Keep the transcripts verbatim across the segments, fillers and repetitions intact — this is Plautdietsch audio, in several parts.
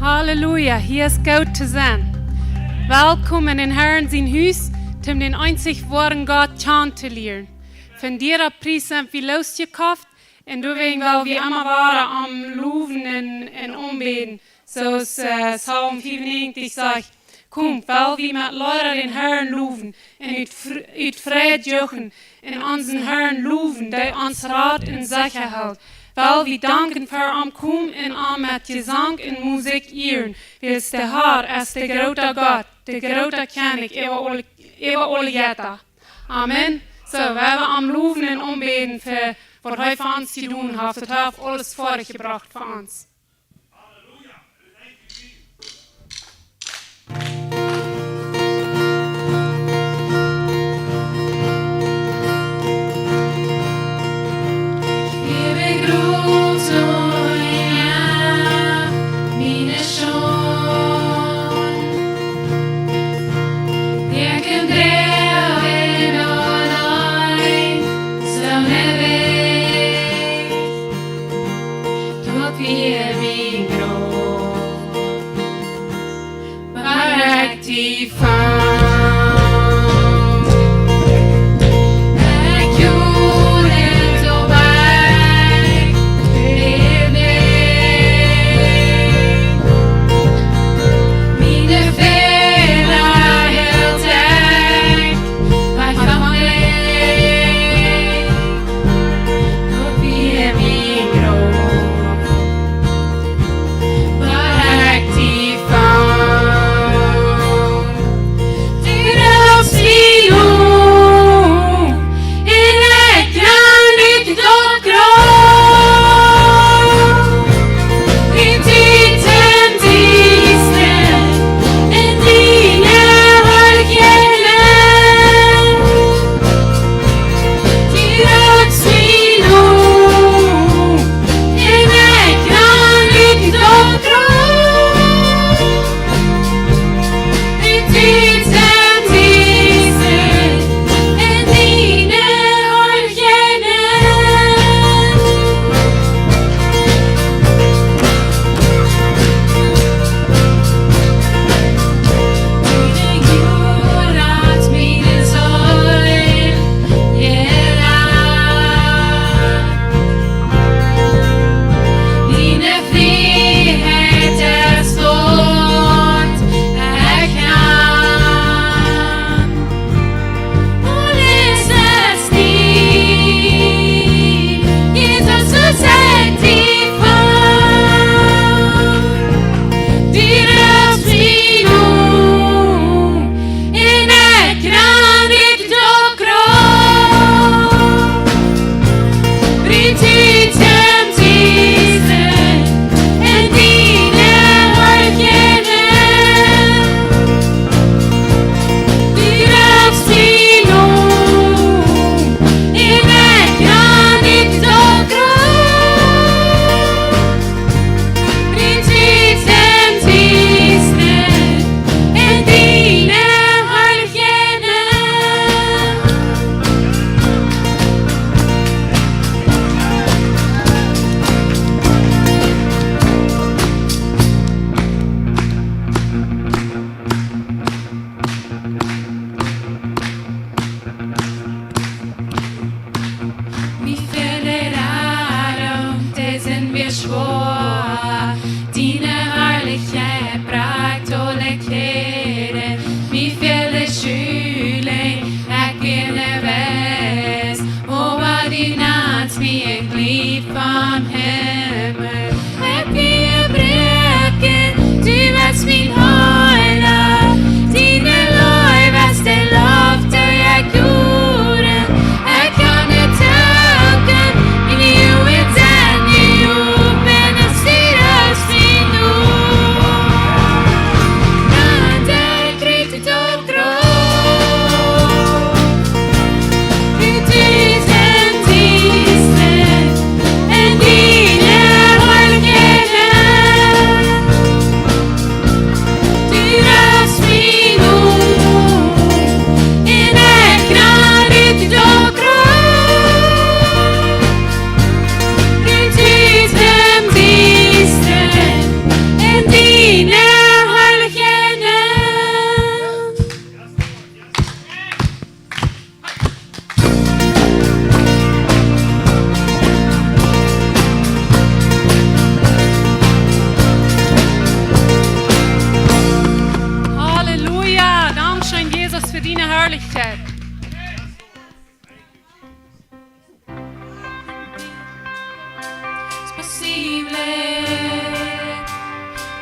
Halleluja, hia es goot to sennen. Welkom en dän Harn sien Hus, om dän eenzich woaren Gott kjanen to lieren. Von dieren Pries sent wie losjekoft, un doawäajen well wie emma wada am lowen un, un aunbäden. Soo aus, äh, Psalm fiefunnegentig sajcht: "Komt, well wie met Leeda dän Harn lowen un ut Fr-, ut Freid juchen un onsen Harn lowen, dee ons rat un secha helt. Well wie danken fa am, komen un am met Jesank un Musikj ieren, wiels de Har es de groota Gott, de groota Kjennich äwa aule, äwa aule Jetta." Amen. Soo, wie wellen am lowen un aunbäden fa waut hee fa ons jedonen haft. Hee haft aules foadich jebrocht fa ons. Doa wia mien Groof, oba ekj die funk. Ekj jodel, oba ekj läw nich. Miene Fäla hilt ekj wajch von mie. Doa wia mien Groof, oba ekj die funk.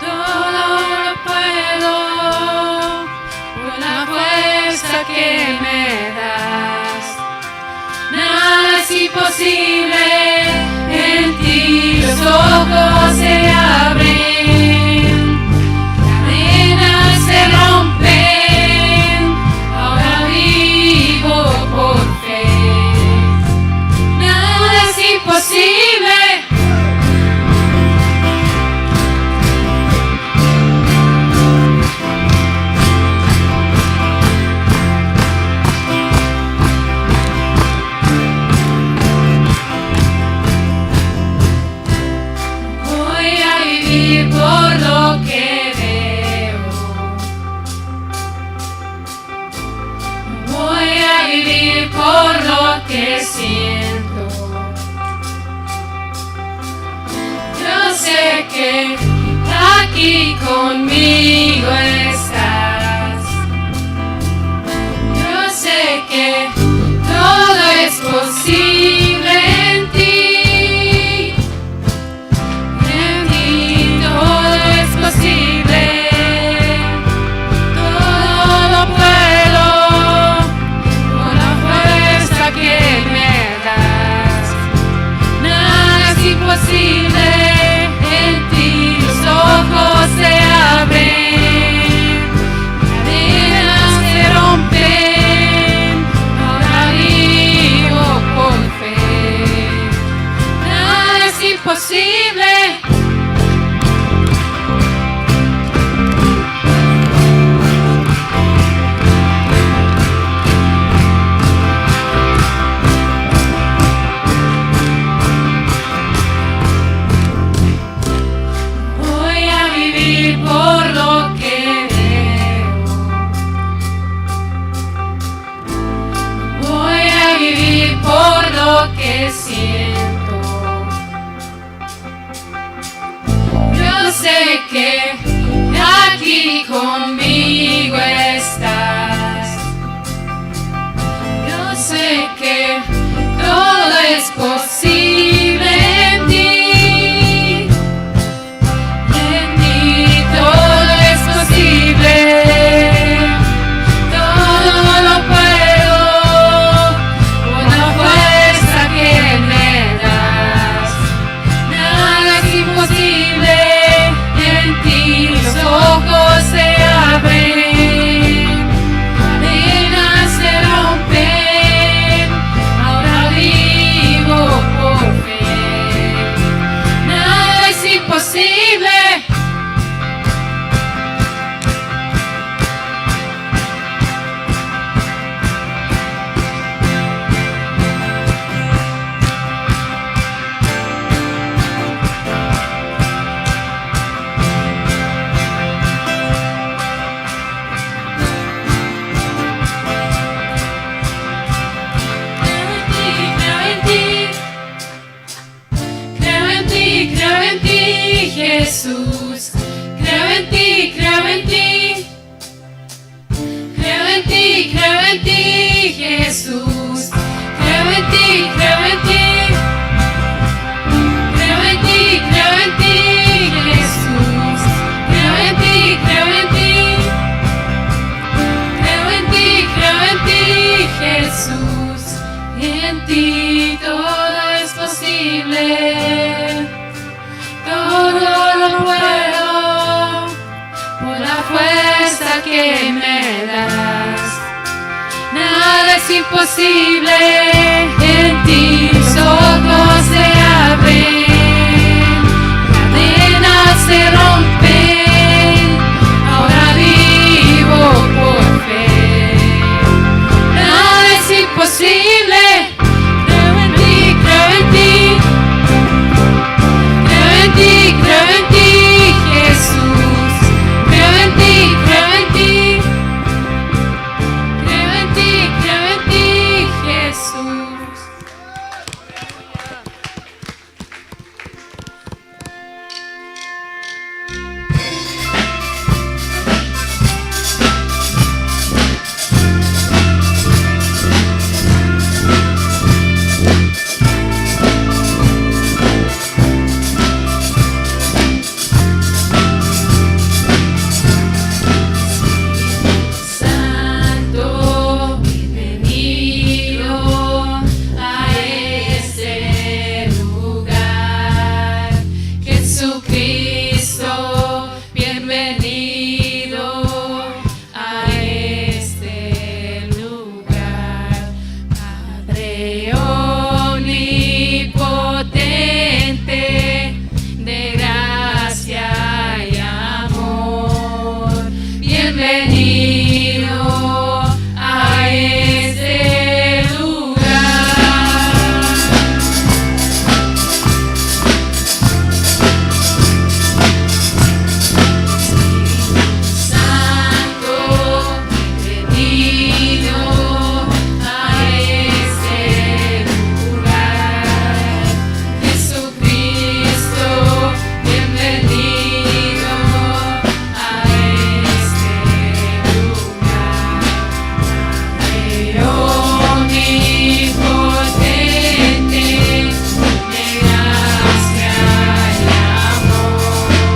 Todo lo puedo por la fuerza que me das. Nada es imposible, en ti los ojos se abren. Cadenas se rompen, ahora vivo por fe. Nada es imposible. Voy a vivir por lo que veo. Voy a vivir por lo que siento. Yo sé que aquí conmigo estás. Yo sé que todo es posible en ti. En ti todo es posible, todo lo puedo por la fuerza que me das. Nada es imposible, en ti los ojos se abren, cadenas se rompen, ahora vivo por fe. Nada es imposible. Voy a vivir por lo que veo. Voy a vivir por lo que siento. Yo sé que aquí conmigo estás. Yo sé que todo es posible en ti. En ti todo es posible, todo lo puedo por la fuerza que me das. Nada es imposible, en ti los ojos se abren, cadenas se rompen, ahora vivo por fe. Nada es imposible. Creo en ti, creo en ti. Creo en ti, creo en ti, Jesús. Creo en ti, creo en ti. Creo en ti, creo en ti, Jesús. Creo en ti, creo en ti. Creo en ti, creo en ti, Jesús. Creo en ti, creo en ti. Creo en ti, creo en ti, Jesús. En ti todo es posible, todo lo puedo por la fuerza que me das. Nada es imposible, en ti los ojos se abren, cadenas se rompen, ahora vivo por fe. Nada es imposible. Creo en ti, creo en ti. Creo en ti, creo en ti, Jesús. Creo en ti, creo en ti. Creo en ti, creo en ti, Jesús. Jesucristo, bienvenido a este lugar. Padre omnipotente, de gracia y amor, bienvenido a este lugar. Santo, bienvenido a este lugar. Jesucristo, bienvenido a este lugar. Padre omnipotente, de gracia y amor,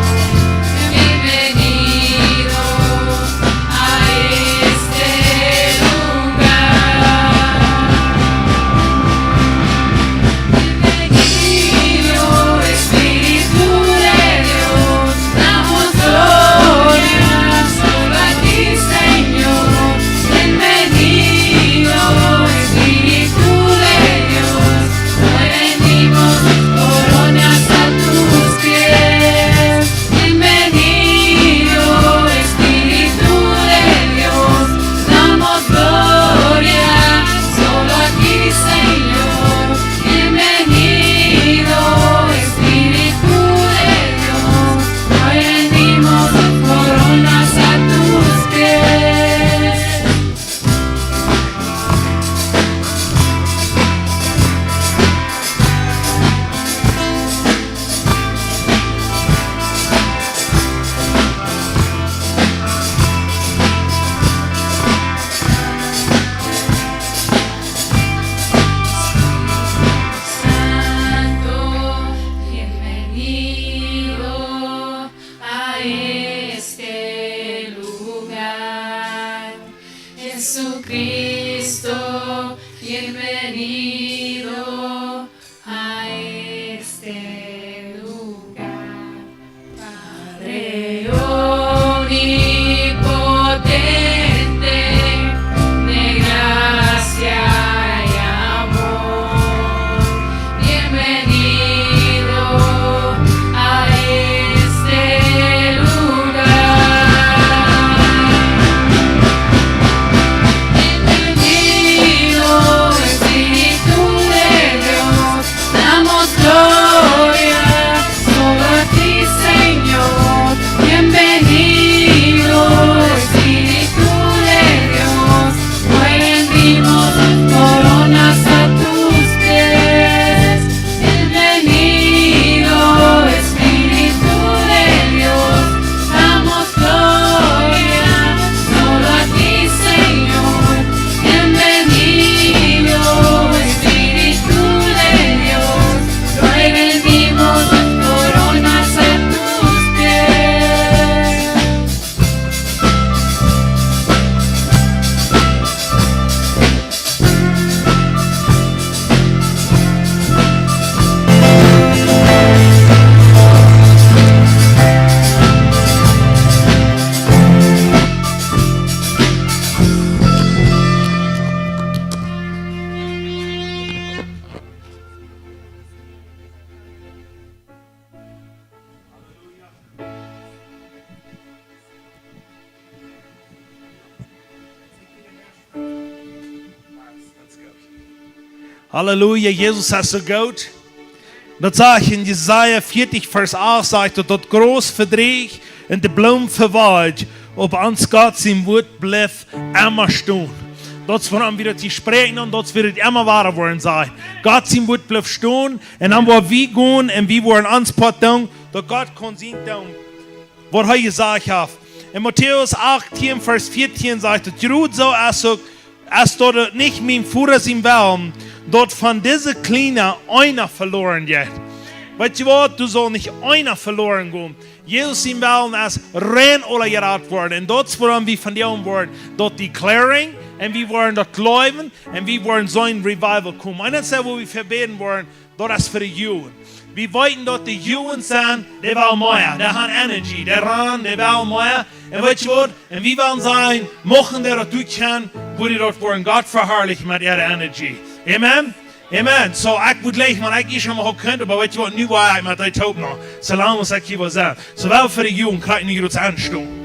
bienvenido a este lugar. Bienvenido, Espíritu de Dios, damos gloria solo a ti, Señor. Bienvenido, Espíritu de Dios, hoy rendimos coronas a tus pies. Bienvenido, Espíritu de Dios, damos gloria solo a ti, Señor. Bienvenido, Espíritu de Dios, hoy rendimos coronas a tus pies. Santo, bienvenido a este lugar. Jesucristo, bienvenido a este lugar. Padre omnipotente, de gracia y amor, bienvenido a este lugar. Bienvenido, Espíritu de Dios, damos gloria solo a ti, Señor. Bienvenido, Espíritu de Dios, hoy rendimos coronas a tus pies. Bienvenido, Espíritu de Dios, damos gloria solo a ti, Señor. Bienvenido, Espíritu de Dios, hoy rendimos coronas a tus pies. Halleluja, Jesus es soo goot. Daut sajcht en Jesaja vieetich, Varsch acht, sajcht daut, daut Gras vedrieecht un de Bloomen vewalkjen, oba ons Gott sien Wort blift emma stonen. Daut es wuarom wie daut hia spräakjen un daut woat emma woa woaren, sajcht. Gott sien Wort blift stonen un dan woa wie gonen un wie woaren ons Poat doonen, daut Gott kaun sient doonen, waut hee jesajcht haft. En Matäus achtieen, Varsch vieetien sajcht et: Jrod soo es uk, es daut nich mien Voda sien Wellen, daut von dise Kjliene eena veloren jeit. Weetst du waut, du saust nich eena veloren gonen. Jesus sien Wellen es, rein aula jerat woaren. Un daut es wuarom wie vondoag woaren daut declaren, un wie woaren daut jleewen, un wie woaren seenen Revival komen. Un daut es, wua wie fa bäden woaren, daut es fa de Jugend. Wie weeten daut de Jugend sent, dee wellen mea, dee haben Energie, dee rannen, dee wellen mea. Un weet jie waut? Un wie wellen sennen, moaken dee daut uk kjennen, woo dee daut fa Gott veharlichen met äare Energie. Amen? Amen. So, ekj wudd jleichen, wan ekj ieescht mol haud kunt, oba weet jie waut, nu woa ekj met dee toop noch. Soo lang aus ekj hia woa sennen. Soo well fa de Jugend, krakjt nu hia aunstonen.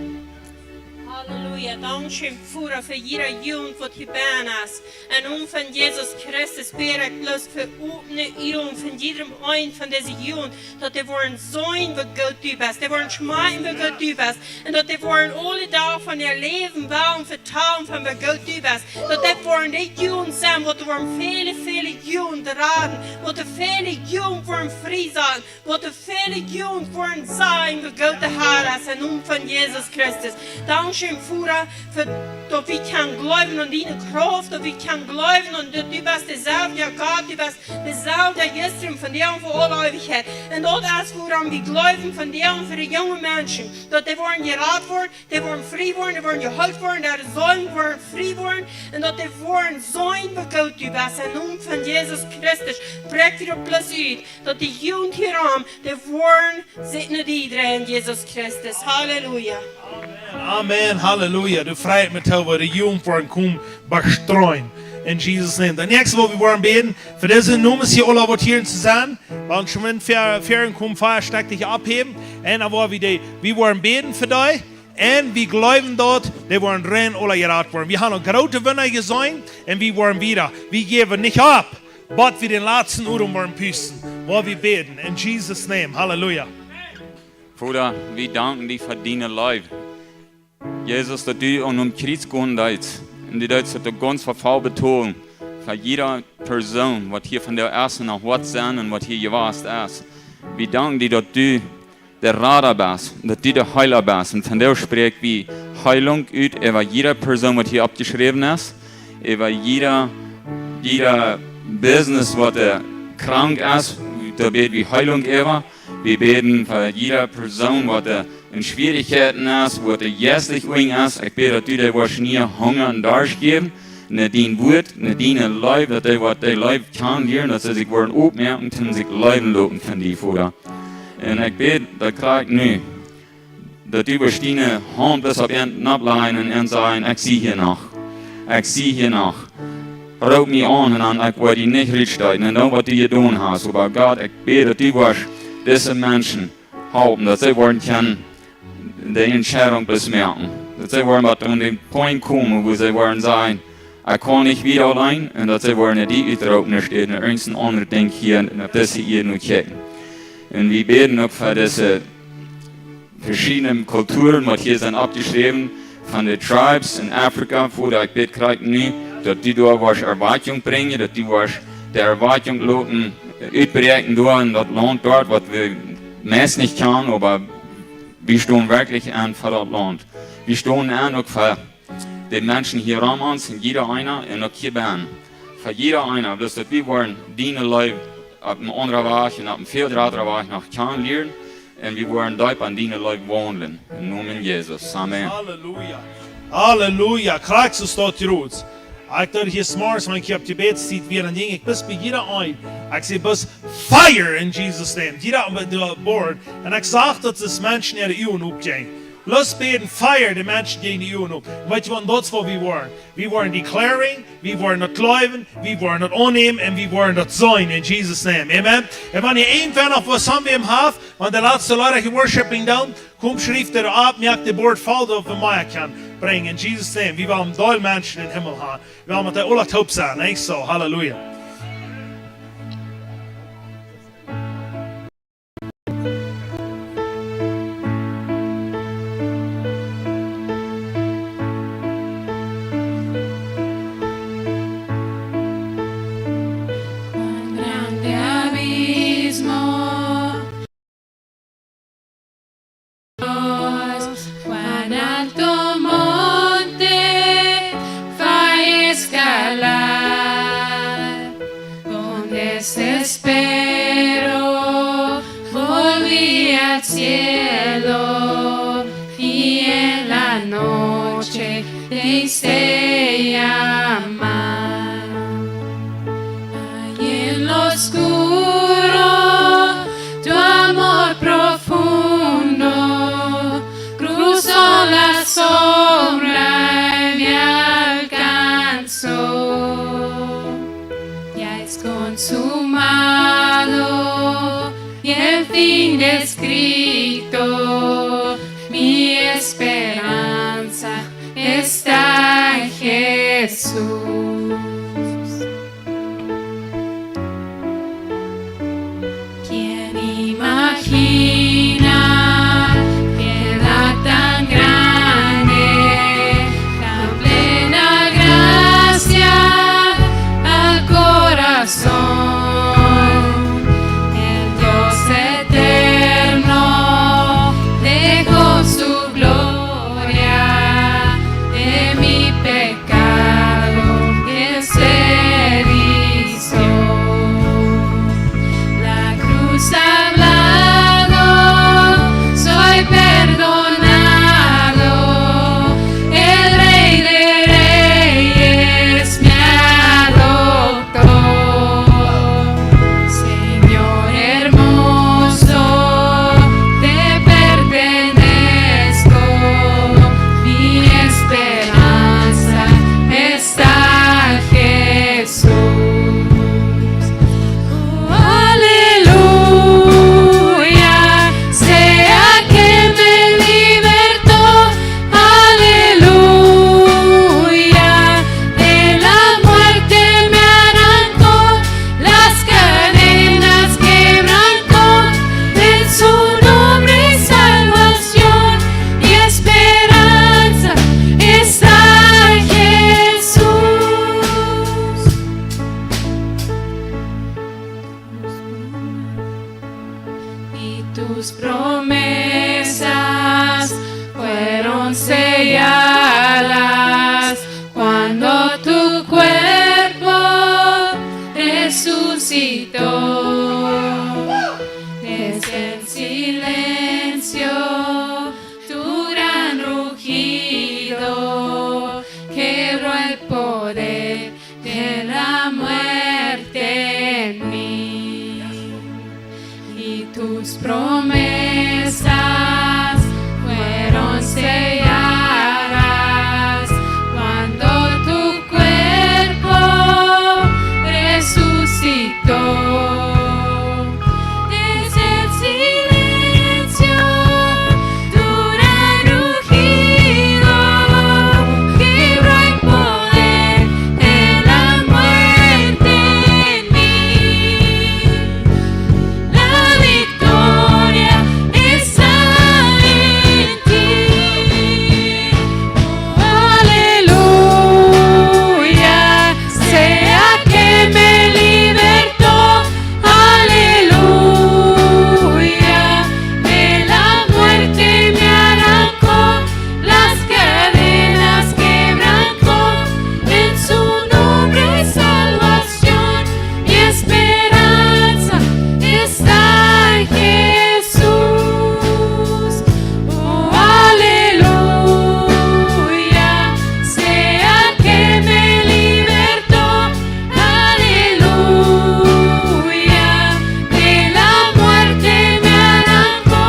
Halleluja. Dankscheen, Voda, fa jieda Jugend waut hia bennen es. Em Nomen von Jesus Christus bäd ekj bloos fa opne Uagen von jiedem eenen von dise Jugend, daut dee woaren seenen, woo goot du best. Dee woaren schmakjen, woo goot du best. Un daut dee woaren aule Doag von äa Läwen wellen vetalen von woo goot du best. Daut dee woaren de Jugend sennen, waut dee woaren väle, väle Jugend raden, waut dee väle Jugend woaren frie sennen, waut dee väle Jugend woaren sennen, woo goot de Herr es, em Nomen von Jesus Christus. Dankscheen, Voda, fa daut wie kjennen jleewen aun diene Krauft, daut wie kjennen jleewen aun daut du best deeselwja Gott, du best deeselwja jistren, vondoag un fa aule Eewichkjeit. Un daut es wuarom wie jleewen vondoag fa de junge Menschen, daut dee woaren jerat woaren, dee woaren frie woaren, dee woaren jeheelt woaren, dee Seelen woaren frie woaren, un daut dee woaren seenen, woo goot du best, em Nomen von Jesus Christus. Bräakj wie daut bloos ut, daut de Jugend hia rom, dee woaren sikj no die dreien, Jesus Christus. Halleluja. Amen, halleluja. Du, frei mie too, woo de Jugend woaren komen bestreien. In Jesus' name. Dan näakjste, woo wie woaren bäden, fa dise Nomes hia aula waut hia to sennen. Wan schwind ver-, ver komen, fia Stekj oppheewen. Un dan woa wie dee, wie woaren bäden fa dee. Un wie jleewen daut, dee woaren rein aula jerat woaren. Wie haben aul groote Wunda jeseenen. Un wie woaren wieda. Wie jäwen nich opp, bat wie dän latsten Odem woaren pusten. Woa wie bäden. In Jesus' name. Halleluja. Voda, wie danken die fa diene Leew. Jesus, daut du aum Kjriez gonen deedst. Un du deedst daut gaunz fa voll betolen. Fa jieda Persoon, waut hia vondoag es un noch woat sennen un waut hia jewast es. Wie danken die, daut du de Rada best, daut du de Heela best. Un vondoag spräakj wie Heelunk ut äwa jieda Persoon, waut hia oppjeschräwen es. Äwa jieda, jieda Business, waut doa krank es, doa bäd wie Heelunk äwa. Wie bäden fa jieda Persoon, waut doa en Schwierichkjeiten es, waut doa jeistlich unjen es. Ekj bäd, daut du dee woascht nie Hunga un Darscht jäwen no dien Wuat, no diene Leew, daut dee woaren dee Leew kjanen lieren, daut see sikj woaren oppmoaken, toom sikj leiden loten von die, Voda. Un ekj bäd, daut krakjt nu, daut du woascht diene Haunt bloos opp an oplajen un, un sajen: "Ekj sie hia noch. Ekj sie hia noch. Roop mie aun un dan, ekj woa die nich rutstoten." Un dan, waut du jedonen hast. Oba Gott, ekj bäd, daut du woascht dise Menschen halpen, daut see woaren kjennen de Entscheidunk bloos moaken. Daut see woaren waut aun dän Punkt komen, wua see woaren sajen: "Ekj kaun nich wieda auleen", un daut see woaren no die utroopen, enne Städ irjent een aundret Dinkj hia opp dise Ieed nu kjikjen. Un wie bäden uk fa dise veschiedne Kulturen, waut hia sent oppjeschräwen, von de Tribes en Afrika, Voda, ekj bäd krakjt nu, daut du doa woascht Erwakjunk brinjen, daut du woascht de Erwakjunk loten utbräakjen doa en daut Launt doa, waut wie meist nich kjanen, oba wie stonen werkjlich aun fa daut Launt. Wie stonen aun uk fa de Menschen hia rom ons un jieda eena un uk hia bennen. Fa jieda eena, bloos daut wie woaren diene Leew opp een aundren Wajch un opp een väl jratren Wajch noch kjanen lieren. Un wie woaren deep aun diene Leew waundlen. Em Nomen Jesus. Amen. Halleluja. Halleluja. Krakjt soo es daut jrod. Ekj deed hia zemorjes, wan ekj hia opp Jebädstiet wia, dan jinkj ekj bat bie jieda een. Ekj säd: "Bat fire in Jesus' name." Jieda opp daut Board. Un ekj sach, daut de Menschen äare Uagen oppjinjen. Lot ons bäden, fire de Menschen jäajen de Uagen opp. Un weet jie waut, daut es waut wie woaren. Wie woaren declaring, wie woaren daut jleewen, wie woaren daut aunnämen un wie woaren daut seenen in Jesus' name. Amen. Un wan hia irjentwäa noch waut aun wäm haft, wan de latste Leeda hia Worshiping doonen, komt, schrift daut opp, moakt daut Board voll, daut wie mea kjennen brinjen in Jesus' name. Wie wellen dee Menschen em Himmel haben. Wie wellen met dee aula toop sennen. Nich soo? Halleluja. Un grande abismo, cuán alto monte fa escalar, con desespero volví al cielo y en la noche te hice llamar. Ahí en lo oscuro promesas fueron selladas cuando tu cuerpo resucitó. Desde el silencio, tu gran rugido quebró el poder de la muerte en mí. Y tus promesas fueron selladas cuando tu cuerpo resucitó. Desde el silencio, tu gran rugido quebró el poder de la muerte en mí. La victoria está en ti. Oh, aleluya, sea que me libertó. Aleluya, de la muerte me arrancó, las cadenas quebrantó. En su nombre salvación, mi esperanza está en Jesús. Oh, aleluya, sea que me libertó. Aleluya, de la muerte me arrancó,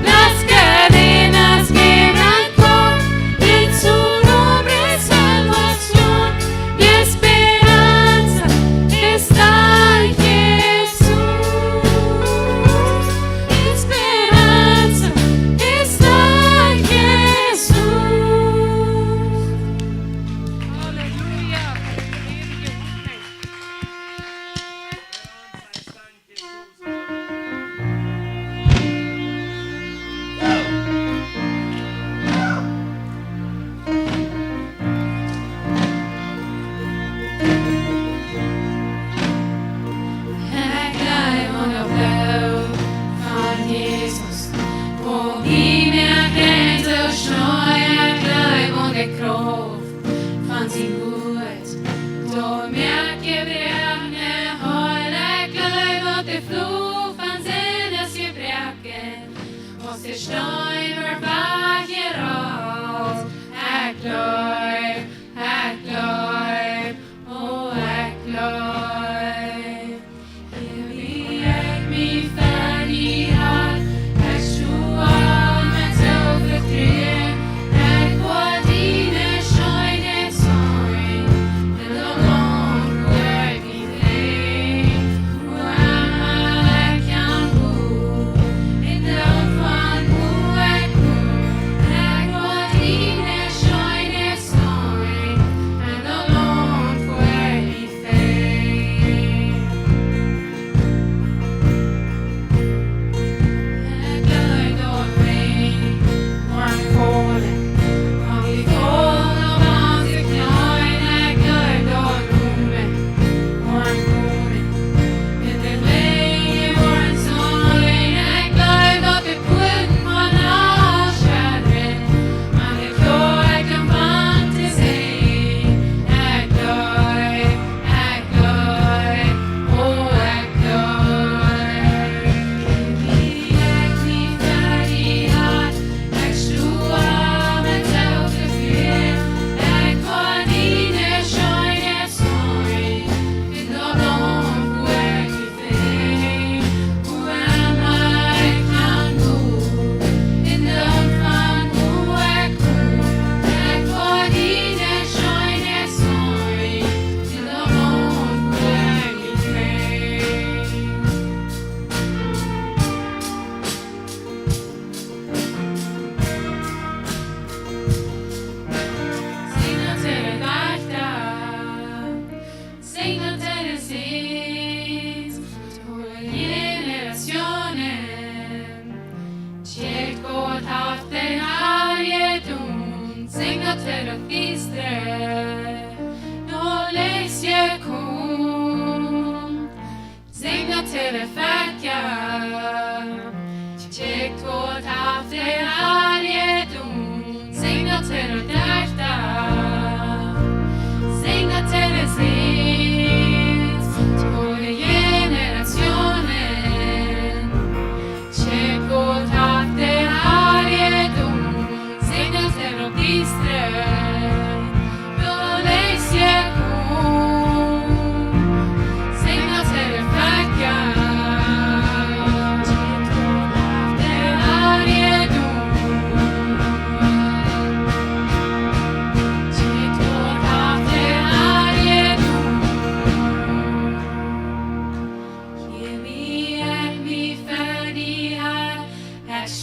las cadenas quebrantó, en su nombre salvación, mi esperanza está en Jesús, mi esperanza está en Jesús. Aleluya. Ekj jleew aun daut Bloot von Jesus, waut mie moakt rein soo scheen. Ekj jleew aun de Krauft von sien Wuat, daut moakt jebroakne heil. Ekj jleew aun de Fluch von Sind es jebroaken, aus de Steen wort wajchjerollt. Ekj jleew, ekj jleew, oh, ekj jleew. Hia bie ekj mie fa die haud, ekj stoa met soo väl Trieren, ekj woa diene Scheenheit seenen, en daut Launt woa ekj mie freien, wua emma ekj aun go, en daut von wua ekj kom, ekj woa diene Scheenheit seenen, en daut Launt woa ekj mie Sinj daut to de Dajchta, sinj daut to de Sins, to de Jenerationen. Kjikj, Gott haft een Heil jedonen, sinj daut to de Fiesta, daut Licht es jekomen. Sinj daut to de Velkja, kjikj, Gott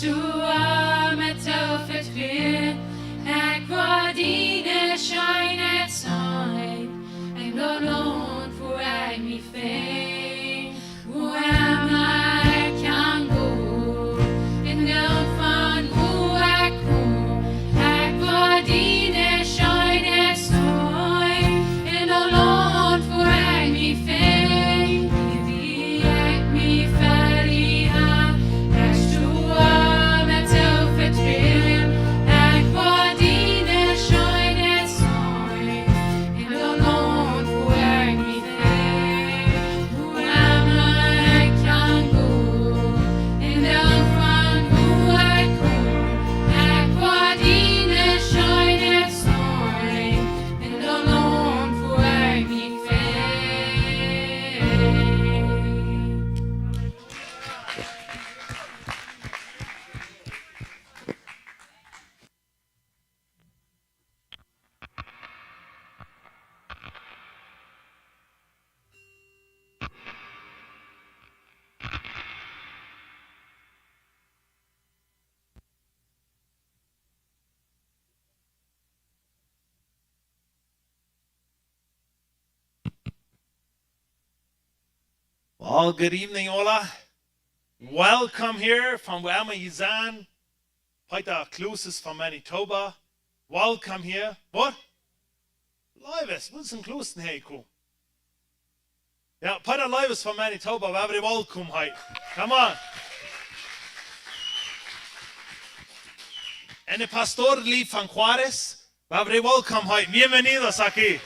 Joa, met too vetruen, ekj woa diene Scheenheit seenen, enn daut Launt, wua ekj mie befint. Wua emma ekj aunkomm, enn daut Launt von wua ekj kom, ekj woa diene Scheenheit seenen, enn daut Launt, wua ekj mie befint. Wua ekj mie befint, ekj stoa met too vetruen, ekj woa diene Scheenheit seenen. Enn daut Launt, wua ekj mie befint, wua emma ekj aunkomm, enn daut Launt von wua ekj kom, ekj woa diene Scheenheit seenen, enn daut Launt, wua ekj mie befint. Well, good evening, hola. Welcome here from wherever you stand. Peter Kloos es von Manitoba. Welcome here. Waut? Leew es, waut es een Kloos hia jekomen? Jo, Peter Leew es von Manitoba, wua wie welkom heeten. Come on. Enn de Pastor Lee von Juarez, wua wie welkom heeten. Bienvenidos aquí.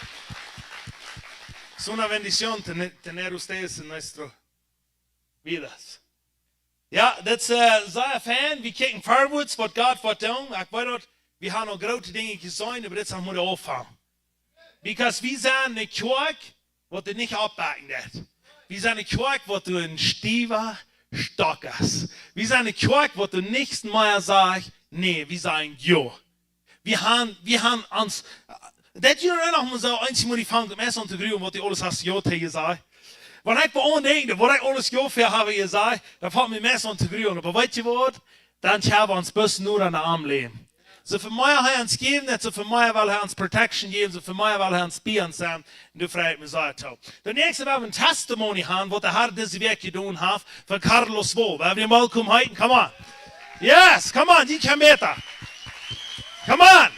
Es una bendición tener, tener ustedes en nuestras vidas. Jo, daut es, eh, sea fein. Wie kjikjen forwards, waut Gott woat doonen. Ekj weet daut, wie haben aul groote Dinja jeseenen, oba dit es noch mau de Aunfank. Because wie sent eene Kjoakj, waut doa nich oppbakjen deit. Wie sent eene Kjoakj, waut doa een stiewa Stock es. Wie sent eene Kjoakj, waut doa nuscht mea sajcht, nä, wie sajen jo. Wie haben, wie haben ons, daut jie uk noch mol soo eent mol die fangen, meist aun to grulen, waut du aules hast jo jesajcht. Wan ekj bie aun denkj, waut ekj aules jo fa hab jesajcht, dan fangt mie meist aun to grulen. Oba weet jie waut? Dan haben wie ons bloos noch aun am Läwen. Soo väl mea hee ons jäwen, daut soo väl mea well hee ons protection jäwen, soo väl mea well hee ons bie ons sennen. Un doa frei ekj mie sea too. De näakjste, wua wie een testimony haben, waut de Herr dise Wäakj jedonen haft, von Carlos Wohl. Wua wie am welkom heeten, come on. Yes, come on, you can better. Come on.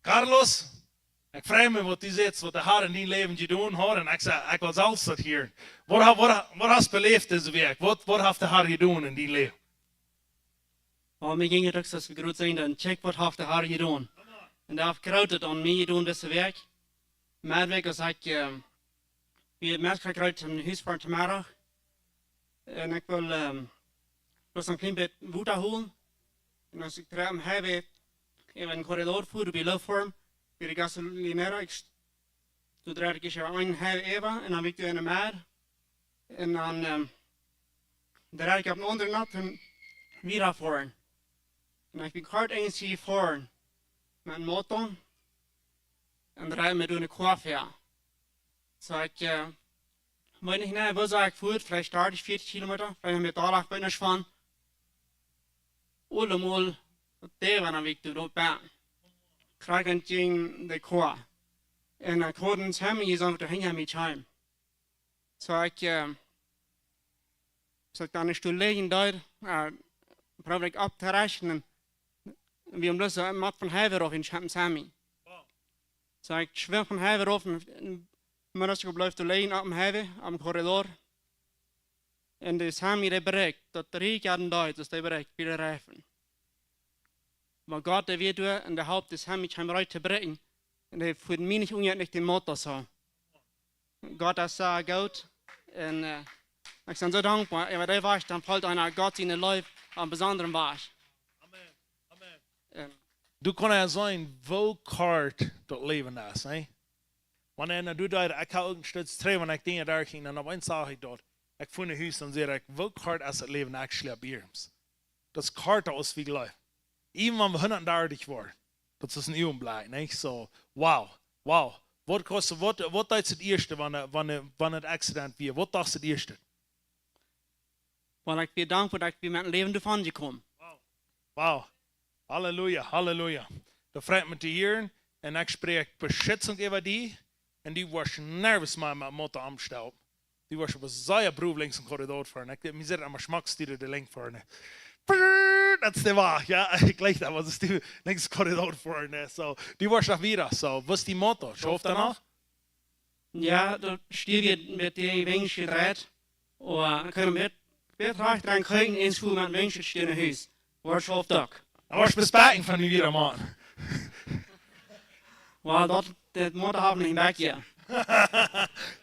Carlos, ekj frei mie, waut du sajchst, waut de Herr enn dien Läwen jedonen haft. Un ekj saj, ekj well selfst daut hieren. Waut ha-, waut ha-, waut hast beläft dise Wäakj? Waut, waut haft de Herr jedonen enn dien Läwen? Oh, mie jinkj daut uk soo, aus wie groot sent, dan check, waut haft de Herr jedonen. Un hee haft Grootet aun mie jedonen dise Wäakj. Mea Wäakj aus ekj, ehm, wie haben meist grootet Hus fa de Meddach. Un ekj wull, ehm, bloos een kjlien bät Wota holen. Un aus ekj trigj aum Highway äwa een Korridor fua, bie Low Form, bie de Gasolinera, ekj st-, doa dreid ekj äwa een Highway äwa un dan wia ekj doa enne Medd. Un dan, ehm, dreid ekj opp een aundren Nat un wieda foaren. Un ekj bie kort eent jefoaren met een Motorrad. Un dreid mie doa eene Kurv ver. Soo ekj, eh, weet nich, nä, woo sea ekj fua, veleicht dartich, vieetich Kilometa, veleicht noch mea, doa lag ekj nich von. Aulemol, daut dee wia, wan ekj doa opp bie. Krakjt jinkj de Kurv. Un ekj hieed een Semi, dee soo hinja mie kjeem. Soo ekj, eh, soo ekj dan nich doa lijen deed, eh, proowd ekj opptorechten, un wie haben bloos een Mat von Highway rauf un kjeem een Semi. Soo ekj schwäm von Highway rauf un, un Motorrad bleef doa lijen opp dän Highway, opp dän Korridor. Un de Semi, dee brakjt, daut rieekjt aul, daut dee brakjt, bie de Reifen. Oba Gott, dee wia doa un dee holp de Semi kjeem reed to brakjen. Un dee fua mie nich unja, nich dän Motorrad soo. Gott es soo goot. Un, eh, ekj sie soo dankboa, oba dee Wajch, dan feelt eena Gott siene Leew opp eenen besondren Wajch. Amen. Amen. Un du kaust seenen, woo kort daut Läwen es, hä? Wan eena, du deist, ekj hab uk een Stoot trigj, wan ekj Dinja derchjinkj, dan opp eemol sach ekj daut. Ekj fua no Hus un säd ekj, woo kort es daut Läwen actually opp Ieed? Daut es korta aus wie jleewen. Even wan wie hundatdartich woaren. Daut es een Uagenblekj, nich? Soo, wow, wow. Waut kostet, waut, waut deed daut ieeschte, wan, wan, wan daut Accident wia? Waut deed daut ieeschte? Well, ekj wia dankboa daut ekj wia met Läwen doavon jekomen. Wow. Halleluja, Halleluja. Daut freit mie to hieren. Un ekj spräakj Beschitzunk äwa die. Un du woascht nuscht mea met Motta aunstalen. Du woascht oba sea brow lenjs em Korridor foaren. Ekj, mie sitt emma schmock, du de Lenj foaren. Daut es de Wajch, jo. Ekj jleich daut, waut es du lenjs em Korridor foaren. Soo, du woascht noch wieda. Soo, waut es dee Motta? Schauft daut noch? Jo, daut stieed met de Wenj jedreit. Oba ekj kunn met, met rajcht dran kjikjen, eent fua met Wenj stieed no Hus. Woat schauft uk. Dan woascht bespekjen von mie wieda, Maun. Well, daut, daut mott hab nich back, jo.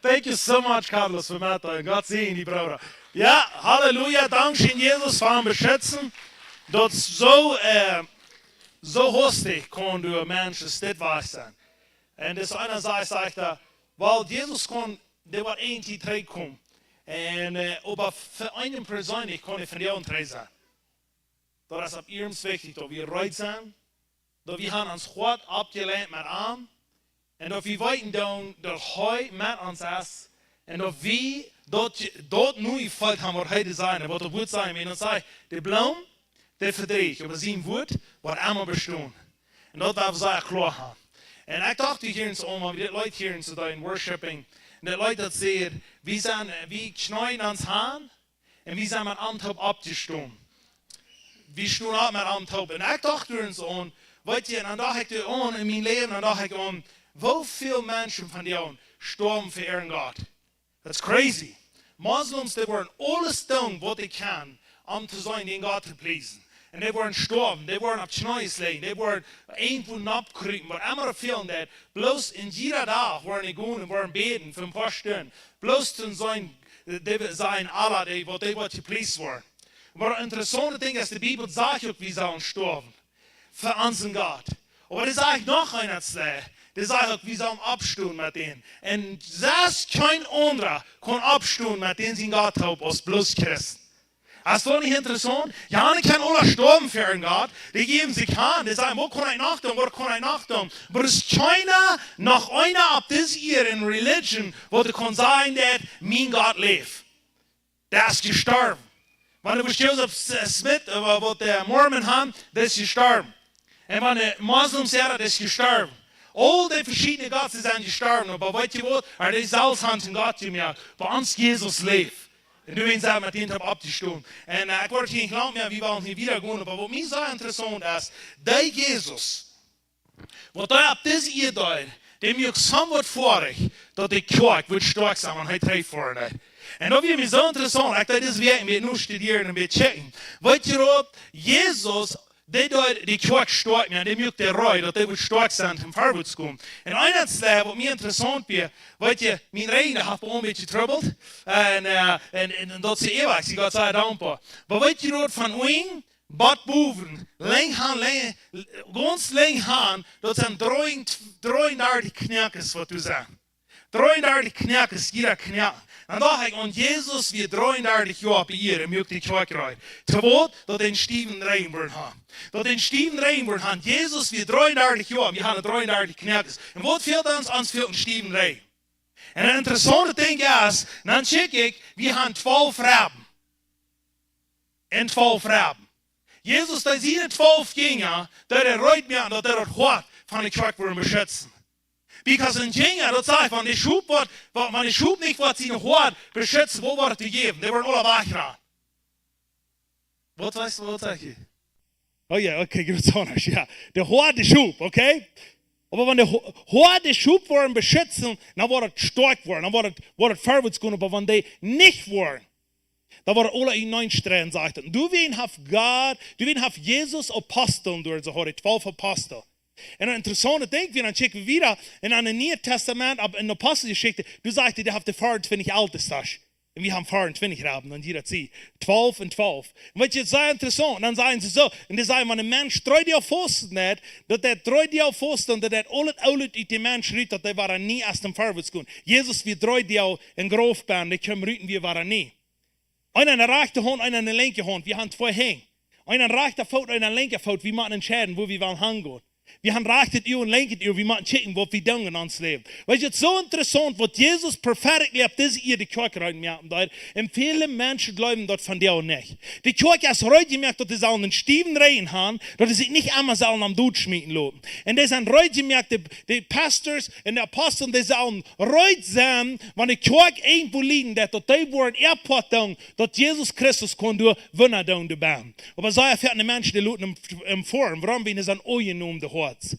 Thank you so much, Carlos, fa met dien. Gott säajen die, Brooda. Jo, Halleluja, dankscheen, Jesus, fa am beschitzen. Daut soo, äh, soo hastich kaun doa Menschen dit wajch sennen. Un dis eena sajcht, sajcht hee, well, Jesus kaun, dee woat eent trigj komen. Un, äh, oba fa eene Persoon kaun hee vondoag trigj sennen. Daut es opp ieescht wichtich, daut wie reed sent, daut wie haben ons Hoat aufjeleent met am, un daut wie weeten dan, daut hee met ons es, un daut wie daut, daut nu jefeelt haben, waut hee to sajen, waut daut Wuat sajen, un dan säd hee, de Bloom, dee vedrieecht, oba sien Wuat woat emma bestonen. Un daut woa wie sea kloa haben. Un ekj docht hia eenst aun, wan wie dit Leet hieren, soo doa en Worshipping, un dit Leet daut sajcht, wie sent, wie kjneeen ons han, un wie sent met am toop oppjestonen. Wie stonen opp met am toop. Un ekj docht eenst aun, weetst du, un dan docht ekj doa aun en mien Läwen, dan docht ekj aun, woo väl Menschen vondoag stoawen fa äaren Gott. That's crazy. Moslems, dee woaren aules doonen waut dee kjennen, om to sennen dän Gott to pleasen. Un dee woaren stoawen, dee woaren opp Kjnees lijen, dee woaren irjentwua nopp krupen, waut emma feelen deit, bloos en jieda Dach woaren dee gonen un woaren bäden fa een poa Stunden. Bloos to sennen, dee sajen, Allah, dee, waut dee waut jepleased woaren. Oba daut interessaunte Dinkj es, de Bibel sajcht uk, wie sellen stoawen fa onsen Gott. Oba dee sajcht noch eent, dee sajcht uk, wie sellen oppstonen met dän. Un selfst kjeen aundra kaun oppstonen met dän sien Gott toop aus bloos Christen. Es daut nich interessaunt? Jo, dee kjennen aula stoawen fa äaren Gott. Dee jäwen sikj han, dee sajen, waut kaun ekj noch doonen, waut kaun ekj noch doonen? Oba daut es kjeena, noch eena opp dise Ieed en Religion, waut kaun sajen, daut mien Gott läft. Dee es jestorwen. Wan du Joseph S-, Smith, äh, waut de Mormonen han, dee es jestorwen. Un wan de Moslems, jo, dee es jestorwen. Aul dee veschiedne Gottes sent jestorwen, oba weetst du waut? Oba dee selfst han een Gott jemoakt. Bie ons Jesus läft. Un du best met dän opp, oppjestonen. Un, äh, ekj woa hia nich lang mea, wie woaren hia wieda gonen, oba waut mie sea interessaunt es, dee Jesus, waut hee opp dise Ieed deed, dee muak soo waut foadich, daut de Kjoakj wudd stoakj sennen, wan hee trigj foaren deed. Un daut wia mie soo interessaunt, ekj deed dise Wäakj een bät nu studieren un een bät checken. Weetst du waut? Jesus, dee deed de Kjoakj stoakj moaken, dee muak de Rieej, daut dee wudd stoakj sennen, om verwoats to komen. Un eent, äh, waut mie interessaunt wia, weetst du, mien Rinj haft mie een bät jetrubbelt. Un, äh, un, un, un daut es eewich, ekj sie Gott sea dankboa. Oba weetst du waut, von unjen bat bowen, lenjd han, lenjd, gaunz lenjd han, daut sent dree-, dreeundartich Knoakes, waut doa sent. Dreeundartich Knoakes, jieda Knoaken. Dan docht ekj aun, Jesus wia dreeundartich Joa opp de Ieed, un muak de Kjoakj reed. Too waut? Daut dee een stiewen Rinj wudden han. Daut dee een stiewen Rinj wudden han. Jesus wia dreeundartich Joa, wie han dreeundartich Knoakes. Un waut fält ons? Ons fält een stiewen Rinj. Un een interessauntet Dinkj es, dan check ekj, wie han twalf Ribben. Un twalf Ribben. Jesus, dee siene twalf Jinja, daut hee reed moaken, daut hee daut Hoat von de Kjoakj wudd beschitzen. Because een Jinja, daut sajcht, wan de Schop woat, wan, wan de Schop nich woat sien Hoat beschitzen, waut woat et jäwen? Dee woaren aula wajchrannen. Waut sajchst du, waut sajchst du? Oh jo, okay, goot, soo aundasch, jo. De Hoad de Schop, okay? Oba wan de Ho-, Hoad de Schop woaren beschitzen, dan woat et stoakj woaren, dan woat et, woat et verwoats gonen, oba wan dee nich woaren, dan woat et aula utenaunda strieden, sajcht et. Un doawäajen haft Gott, doawäajen haft Jesus Apostel, doa soo haud hee twalf Apostel. Un een interessauntet Dinkj, wan wie dan checken wieda en, en daut Niee Tastament, opp, en de Aposteljeschicht, doa sajcht et, dee haft de veeauntwintich Eltestasch. Un wie haben veeauntwintich Ribben, dan jie daut seenen. Twalf un twalf. Un weetst du, daut es sea interessaunt. Un dan sajen see soo, un dee sajen, wan een Mensch dree Doag fausten deit, daut dee dree Doag fausten, daut deit aul daut Oole ut dän Mensch rut, daut dee wada nie aus däm verwoats kjemt. Jesus wia dree Doag em Grauf, dee kjeem rut un wia wada nie. Eena aun de rajchte Haunt, eena aun de linkje Haunt. Wie haben twee Henj. Eena aun de rajchte Foot, eena aun de linkje Foot. Wie motten entscheiden, wua wie wellen hangonen. Wie haben rajchtet Ua un lenkjet Ua, wie motten checken, waut wie doonen en ons Läwen. Weetst, daut es soo interessaunt, waut Jesus perfekt opp dise Ieed de Kjoakj rein moaken deed. Un väle Menschen jleewen daut vondoag nich. De Kjoakj es reed jemoakt, daut dee sellen een stiewen Rigjen haben, daut dee sikj nich emma sellen aum Doot schmieten loten. Un dee sent reed jemoakt, de, de Pastors un de Apostel, dee sellen reed sennen, wan de Kjoakj irjentwoo lieden deit, daut dee woaren äa Poat doonen, daut Jesus Christus kaun doa Wunda doonen doabie. Oba soo väl Menschen, dee loten am, am foaren, wuarom? Wiels dee sent aunjenomen, de Hoats.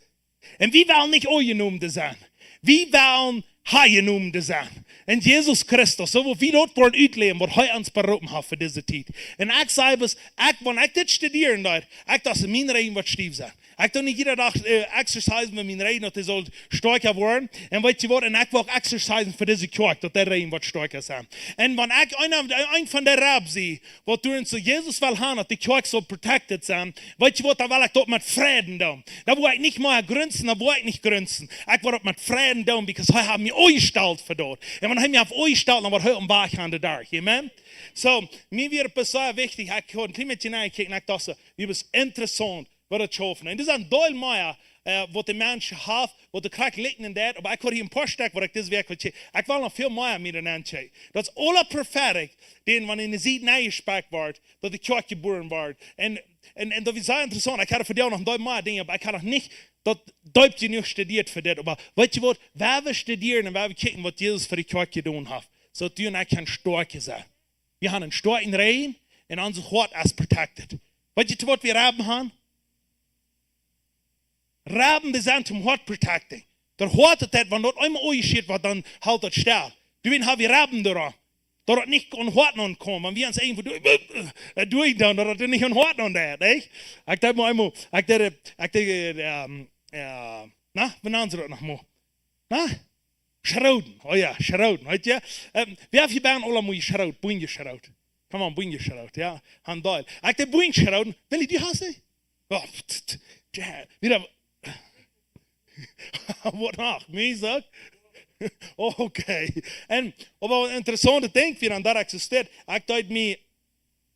Un wie wellen nich aunjenomen sennen. Wie wellen aunjenomen sennen. En Jesus Christus, soo aus wie daut woaren utläwen, waut hee ons beroopen haft fa dise Tiet. Un ekj saj bloos, ekj, wan ekj dit studieren deed, ekj docht, mien Rigjen woat stiew sennen. Ekj doo nich jieda Dach, äh, exercisen, wan mien Rigjen, daut dee saul stoakja woaren. Un weetst waut, un ekj well uk exercisen fa dise Kjoakj, daut dee Rigjen woat stoakja sennen. Un wan ekj een, een von de Reb sie, waut doa en soo Jesus well haben, daut de Kjoakj saul protected sennen, weetst waut, dan well ekj daut met Freiden doonen. Dan woa ekj nich mea grunsen, dan woa ekj nich grunsen. Ekj woa daut met Freiden doonen, because hee haft mie aunjestalt fa daut. Un wan hee mie haft aunjestalt, dan woat hee een Wajch aun de Dach. Amen? Soo, mie wia daut sea wichtich, ekj haud een kjlien bät nenjekjikjt un ekj docht soo, dit es interessaunt, waut daut schaufen. Un dit sent väl mea, äh, waut de Mensch haft, waut de Kjoakj likjnen deit, oba ekj haud hia een poa Stekj, waut ekj dise Wäakj well checken. Ekj well noch väl mea met enaunda checken. Daut es aule prophetic, dee wan en de Sied nenjespekjt woat, daut de Kjoakj jebuaren woat. Un, un, un daut es sea interessaunt. Ekj haud vondoag noch een Deel mea Dinja, oba ekj haud noch nich daut deep jenuach studieet fa dit. Oba weetst waut, wan wie studieren un wan wie checken, waut Jesus fa de Kjoakj jedonen haft, soo daut du un ekj kjennen stoakj sennen. Wie haben een stoakjen Rigjen un ons Hoat es protected. Weetst waut wie Reben haben? Reben, dee sent toom Hoat protecting. Daut Hoat, daut, wan daut eemol aunjeschieet woat, dan helt daut stell. Doawäajen hab wie Reben doaraun. Daut daut nich aun Hoat aunkomt, wan wie ons irjentwoo doa, äh, doa doonen, daut daut nich aun Hoat aun deit, nä? Ekj deed mol eemol, ekj deed, ekj deed, ähm, jo, na, wie nanen see daut noch mol? Na? Schroden. Oh jo, schroden, weetst? Ähm, wäa von junt haft aul mol jeschrot, Boomen jeschrot? Come on, Boomen jeschrot, jo. Haben väl. Ekj deed Boomen schroden. Willi, du hast dee? Oh, pft, pft, jo, wada. Waut noch? Mie soo? Okay. Un, oba een interessaunt Dinkj, woo daut dan doa existieet. Ekj deed mie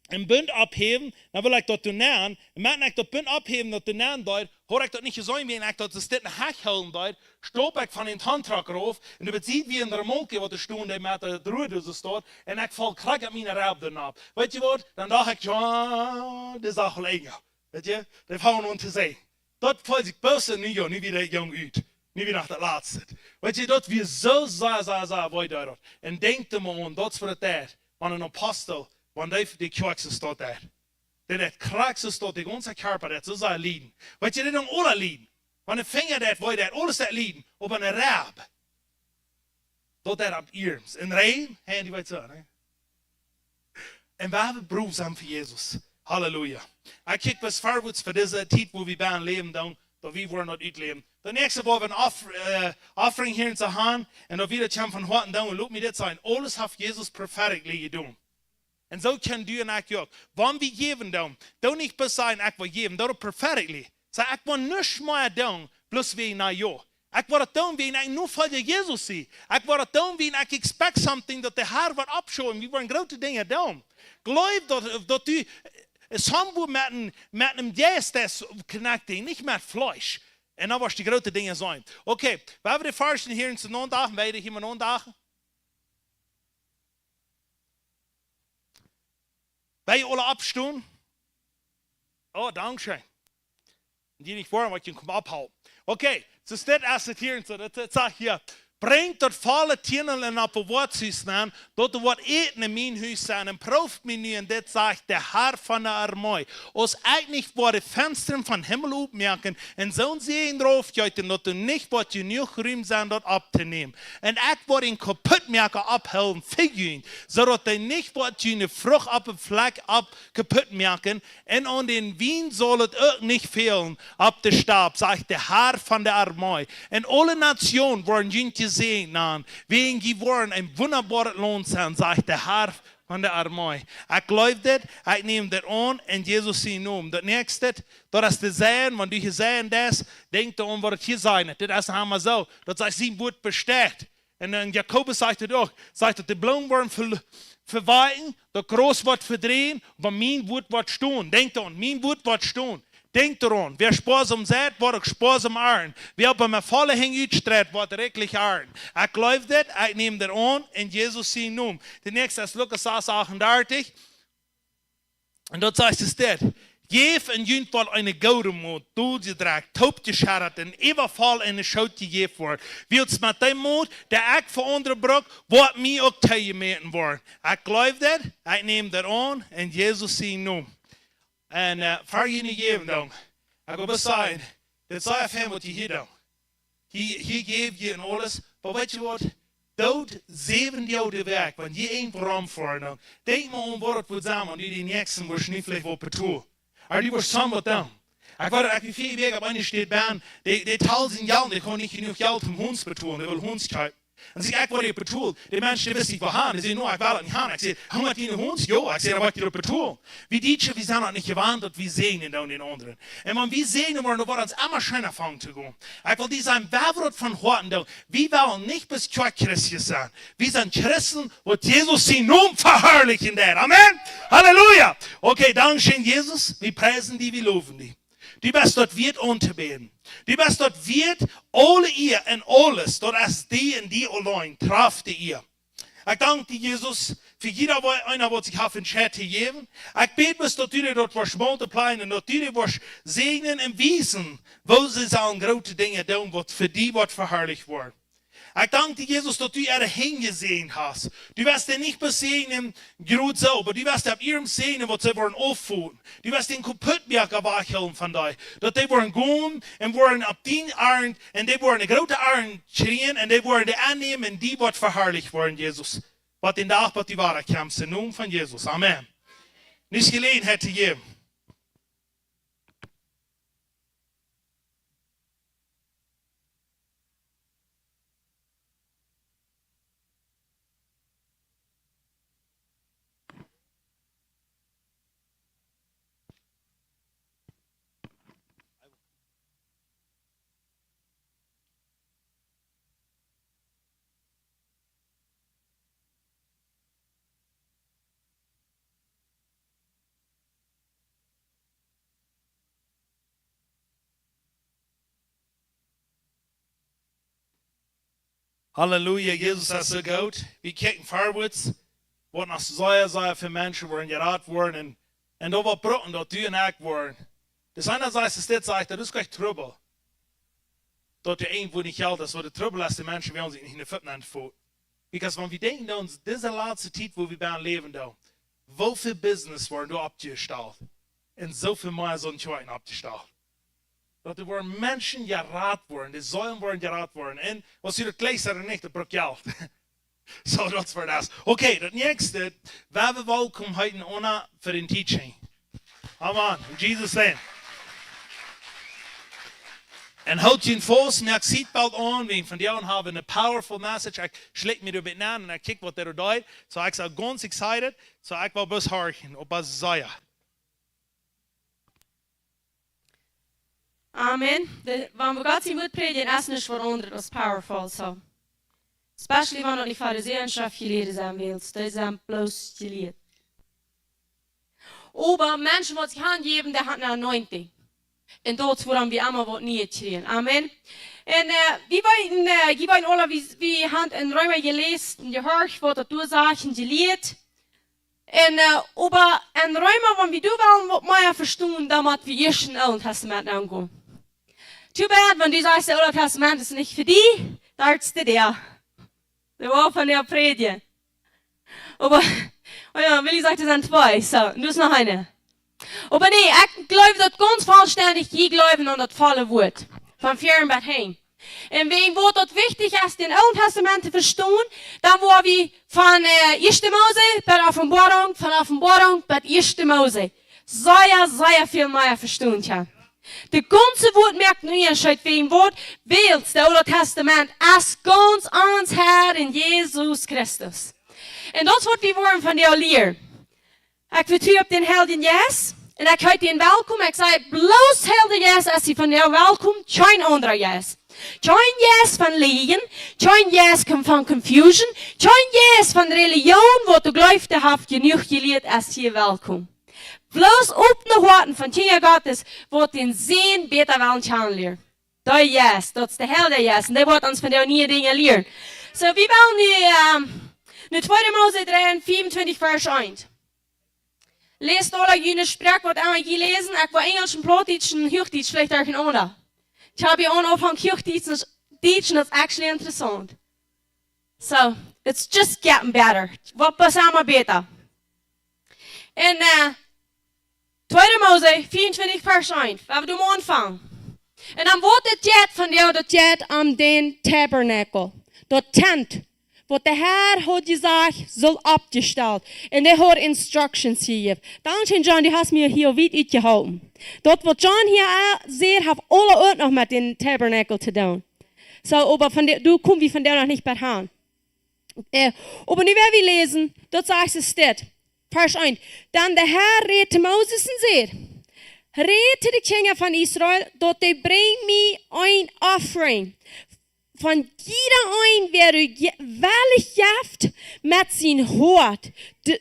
een Bunt ophäwen, dan wull ekj daut doonen. Un wan ekj daut Bunt ophäwen, daut doonen deed, haud ekj daut nich jeseenen, woo ekj daut, daut dit een Hach hoolen deed, stolp ekj von dän Tontrakj rauf, un doa wia, wia een Remolke, waut doa stund, dee met de Rua doa soo stund, un ekj foll krakjt opp miene Reb doa nopp. Weetst waut? Dan docht ekj, jo, dee sach aul enja. Weetst, dee fangen aun to seenen. Daut feelt sikj bloos nu, jo, nu wada jung ut. Nu wada no daut latste. Weetst, daut wia soo sea, sea, sea wee doa daut. Un denkj mol aun, daut es waut daut deit, wan een Apostel, wan dee, dee Kjoakj soo steit doa. Dee deit krakjt soo steit, de gaunze Kjarpa deit soo sea lieden. Weetst, dee doonen aula lieden. Wan de Finja deit wee, deit aules deit lieden. Oba een Reb, daut deit opp iernst. Een Rigjen, hee, dee weet soo, nä? Un wie brucken sennen fa Jesus. Halleluja. Ekj kjikj bloos verwoats fa dise Tiet, wua wie bie läwen, dan, daut wie woaren daut utläwen. Daut näakjste, wua wie een Off-, äh, Offering hia en soo haben, un daut wie daut von Hoaten doonen, un lot mie dit sajen, aules haft Jesus perfekt jedonen. Un soo kjenn du un ekj uk. Wan wie jäwen doonen, doo nich bloos sajen, ekj well jäwen, doo daut perfekt. Saj, ekj well nuscht mea doonen, bloos wäajen, na jo. Ekj well daut doonen, wäajen ekj nu Nofolja Jesus sie. Ekj well daut doonen, wäajen ekj expect something, daut de Har woat oppschonen. Wie woaren groote Dinja doonen. Jleew daut, daut du, äh, somewhere met een, met een Jeist es connecting, nich met Fleesch. Un dan woascht du groote Dinja seenen. Okay, wie haben de Varschen hia en soo aundachen, wie haben hia aundachen. Wie aula oppstonen? Oh, dankscheen. Dee nich woaren, waut jie komen oppholen. Okay, soo steit et hia en soo, daut, daut sajcht hia: Brinjt daut volle Tienel en opp daut Woakjhus nenn, daut doa waut Äten en mien Hus sie, un prooft mie nu, un dit sajcht de Har von de Armee, aus ekj nich woa de Fenstren von Himmel opmoaken un soon Säajen raufjeeten, daut doa nich woat jenuach Rum sennen, daut opptonämen. Un ekj woa dän Kaputtmoaka opphoolen fa junt, soo daut hee nich woat june Frucht opp dän Flakj opp kaputt moaken, un aun dän Wien saul et uk nich fälen opp de Stap, sajcht de Har von de Armee. Un aule Natsjoonen woaren junt jesäajent nanen, wäajen jie woaren een wundaboaret Launt sennen, sajcht de Har von de Armee. Ekj jleew dit, ekj näm dit aun en Jesus sienen Nomen. Daut näakjste, daut es de Säajen, wan du hia säajen deist, denkj doaraun, waut et hia sajcht. Dit es emma soo, daut sajcht, sien Wuat besteit. Un en Jakobus sajcht et uk, sajcht daut de Bloomen woaren ve-, vewalkjen, daut Graus woat vedrieejen, oba mien Wuat woat stonen. Denkj doaraun, mien Wuat woat stonen. Denkjt doaraun, wäa spoasam seit, woat uk spoasam arnten. Wäa oba met volle Henj utstreit, woat rikjlich arnten. Ekj jleew dit, ekj näm dit aun, en Jesus sienen Nomen. De näakjste es Lukas sas achtendartich. Un doa sajcht et dit: Jäft un junt woat eene goode Mot, dol jedrekjt, toopjescheddat un äwavoll en de Schoot jejäft woaren. Wiels met dee Mot, dee ekj fa aundre bruk, woat mie uk toojemäten woaren. Ekj jleew dit, ekj näm dit aun, en Jesus sienen Nomen. Un, eh, ver june jäwen dan, ekj well bloos sajen, dit es sea fein waut jie hia doonen. Hia, hia jäw jie en aules. Oba weet jie waut? Doot säwen Doag de Wäakj, wan jie irjentwua romfoaren, dan denkj mol aun waut daut wudd sennen, wan du dän näakjsten wurscht nich veleicht waut betolen. Oba du wurscht soo waut doonen. Ekj wia, ekj wia vea Wäakj opp eene Städ benne, dee, dee Tal sien Jelt, dee kunnen nich jenuach Jelt om Hons betolen, dee wellen Hons kjeepen. Un see, ekj woa dee betolen. De Mensch, dee wist nich wua han. Dee säd: "No, ekj well daut nich han." Ekj säd: "Hia, met diene Hons?" "Jo." Ekj säd: "Dan woa ekj die daut betolen." Wie Dietsche, wie sent daut nich jewant, daut wie säajnen doonen dän aundren. Un wan wie säajnen woaren, dan woat ons emma scheena aunfangen to gonen. Ekj well die sajen, wie woaren daut von Hoaten doonen. Wie wellen nich bloos Kjoakj-Christen sennen. Wie sent Christen, waut Jesus sienen Nomen veharlichen doonen. Amen. Halleluja. Okay, dankscheen, Jesus. Wie priesen die, wie lowen die. Du best daut wieet auntobäden. Du best daut wieet, aule Ea un aules, daut es die un die auleen, Krauft de Ea. Ekj dank die, Jesus, fa jieda woo-, eena waut sikj haft entscheit to jäwen. Ekj bäd bloos, daut du dee daut woascht multiplieren un daut du dee woascht säajnen un wiesen, woo see sellen groote Dinja doonen, waut fa die woat veharlicht woaren. Ekj dank die, Jesus, daut du äare Henj jesäajent hast. Du woascht dee nich bloos säajnen, jrod soo, oba du woascht opp äarem säajnen, waut see woaren aufhoolen. Du woascht dän Kaputtmoaka wajchhoolen von die. Daut dee woaren gonen un woaren opp dien Arnt, un dee woaren eene groote Arnt kjrieen, un dee woaren dee aunnämen, un die woat veharlicht woaren, Jesus. Waut dän Dach, waut du wada kjemst, em Nomen von Jesus. Amen. Nich Jeläajenheit to jäwen. Halleluja, Jesus es soo goot. Wie kjikjen verwoats, waut noch sea, sea väl Menschen woaren jerat woaren un, un doa waut brucken, daut du un ekj woaren. Daut es eena, sajcht, es dit, sajcht, daut es kjeen Trubbel. Daut du irjentwua nich Jelt hast, waut de Trubbel es, de Menschen wellen sikj nich enne Footen aunfoten. Because wan wie denkjen, dan dise latste Tiet, wua wie bie läwen, dan, woo väl Business woaren doa oppjestalt? Un soo väl mea sent Kjoakjen oppjestalt. Daut doa woaren Menschen jerat woaren, de Seelen woaren jerat woaren. Un aus du daut jlikjst ooda nich, daut brukt Jelt. Soo, daut es fa daut. Okay, daut näakjste, wie wellen welkom heeten Anna fa dän Teaching. Amen. In Jesus' name. Un hoolt junt faust, moakt Seatbelt aun, wäajen vondoag hab wie eene powerful message. Ekj schlikj mie doa een bät aun un ekj kjikj, waut doa deit. Soo, ekj sie gaunz excited. Soo, ekj well bloos horchen, oba sea. Amen. De, wan wie Gott sien Wuat prädjen, es nuscht waut aundret aus powerful, soo. Especially wan daut nich Farisäa un Schriftjelieede sent, wiels dee sent bloos jelieet. Oba Menschen, waut sikj hanjäwen, dee haben eene Anointing. Un daut es wuarom wie emma waut Nieet kjrieen. Amen. Un, eh, wie weeten, eh, wie weeten aule, wie, wie haben en Reema jeläst, jehorcht, waut daut doa sajcht, jelieet. Un, eh, oba en Reema, wan wie doa wellen waut mea vestonen, dan motten wie ieescht em Oolen Tastament aungonen. Too bad, wan du sajchst, daut Oole Tastament es nich fa die, daut es de Däa. Dee woat von die prädjen. Oba, oh jo, Willy sajcht, et sent twee, soo, un doa es noch eena. Oba nä, ekj jleew daut gaunz vollstendich, jie jleewen aun daut volle Wuat. Von väaren bat hinjen. Un wan waut daut wichtich es, daut Oole Tastament to vestonen, dan woa wie von, eh, ieeschte Mose bat Openboarunk, von Openboarunk bat ieeschte Mose sea, sea väl mea vestonen kjennen. Daut gaunze Wuat moakt een Unjascheet, wan waut, wiels daut Oole Tastament es gaunz ons Herr en Jesus Christus. Un daut es waut wie woaren von dee lieren. Ekj vetru opp dän Heiljen Jeist. Un ekj heet die welkom. Ekj saj, bloos Heilja Jeist es hia vondoag welkom. Kjeen aundra Jeist. Kjeen Jeist von Läajen. Kjeen Jeist von confusion. Kjeen Jeist von Relijoon, waut du jleefst, dee haft jenuach jelieet, es hia welkom. Bloos opne Hoaten von Kjinja Gottes, waut dän Sän bäta wellen kjanen lieren. Dee Jeist, daut es de Heilja Jeist. Un dee woat ons von de niee Dinja lieren. So, wie wellen nu, ähm, nu tweede Mose dree, fiefuntwintich, Varsch eent. Läst aula june Sproak, waut emma jie läsen. Ekj woa Enjlisch un Plautdietsch un Huachdietsch veleicht derchenaunda. Ekj hab hia aunjefongen Huachdietsch, un Dietsch, un daut es actually interessaunt. So, it's just getting better. Woat bloos emma bäta. Un, äh, tweede Mose vea un twintich, Varsch eent, woa wie doa aunfangen. Un dan woat et daut von dee, daut jeit om dän Tabernacle, daut Tent, waut de Herr haud jesajcht, saul oppjestalt. Un hee haud instructions jejäft. Dankscheen, John, du hast mie hia wiet utjeholpen. Daut, waut John hia, äh, säd, haft aula uk noch met dän Tabernacle to doonen. So, oba von dee, doa kom wie vondoag noch nich bie aun. Äh, oba nu woa wie läsen, daut sajcht et dit. Varsch eent. Dan de Herr räd to Moses un säd: Räd to de Kjinja von Israel, daut dee brinjen mie eene Offering. Von jieda een, wäa je-, wellich jeft met sien Hoat, de,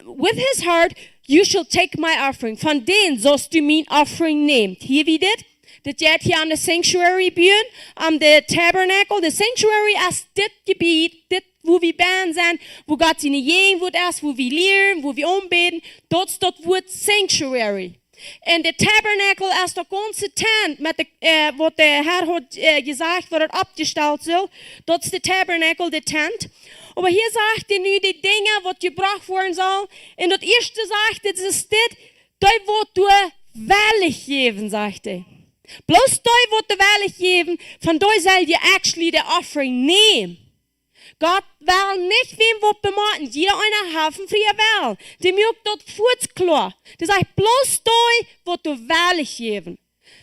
with his heart, you shall take my offering. Von dän saust du mien Offering nämen. Hia wada dit. Dit jeit hia aun de Sanctuary buen, aun de Tabernacle. De Sanctuary es dit Jebied, dit, wua wie bie sent, wua Gott siene Jäajenwoat es, wua wie lieren, wua wie aunbäden. Daut es daut Wuat Sanctuary. Un de Tabernacle es daut gaunze Tent met de, äh, waut de Herr haud, äh, jesajcht, waut daut oppjestalt saul. Daut es de Tabernacle, de Tent. Oba hia sajcht hee nu de Dinja, waut jebrocht woaren saul. Un daut ieeschte sajcht hee, dit es dit, dee waut doa wellich jäwen, sajcht hee. Bloos dee waut doa wellich jäwen, von dee saul jie actually de Offering nämen. Gott well nich wäm waut bemotten. Jieda eena haft een frieen Wellen. Dee mucht daut fuaz kloa. Dee sajcht bloos dee waut doa wellich jäwen.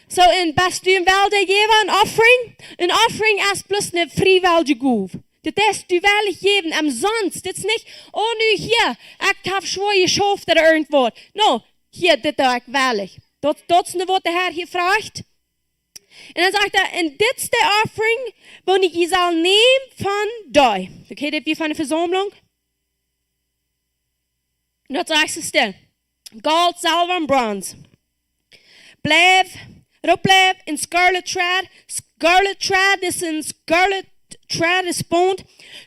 So, un best du een wellja Jäwa, een Offering? Een Offering es bloos eene friewellje Gow. Daut es, du wellich jäwen, omsonst. Dit es nich, oh, nu hia, ekj hab schwoa jeschauft ooda irjentwaut. No, hia, dit doo ekj wellich. Daut, daut es nu waut de Herr hia fruacht. Un dan sajcht hee: Un dit es de Offering, waut jie sellen nämen von dee. Okay, dit wia von de Vesaumlunk. Un daut sajcht et dan. Golt, Selwa un Brons. Bliew, root bliew, un scarlet thread. Scarlet thread es een scarlet thread, es bont.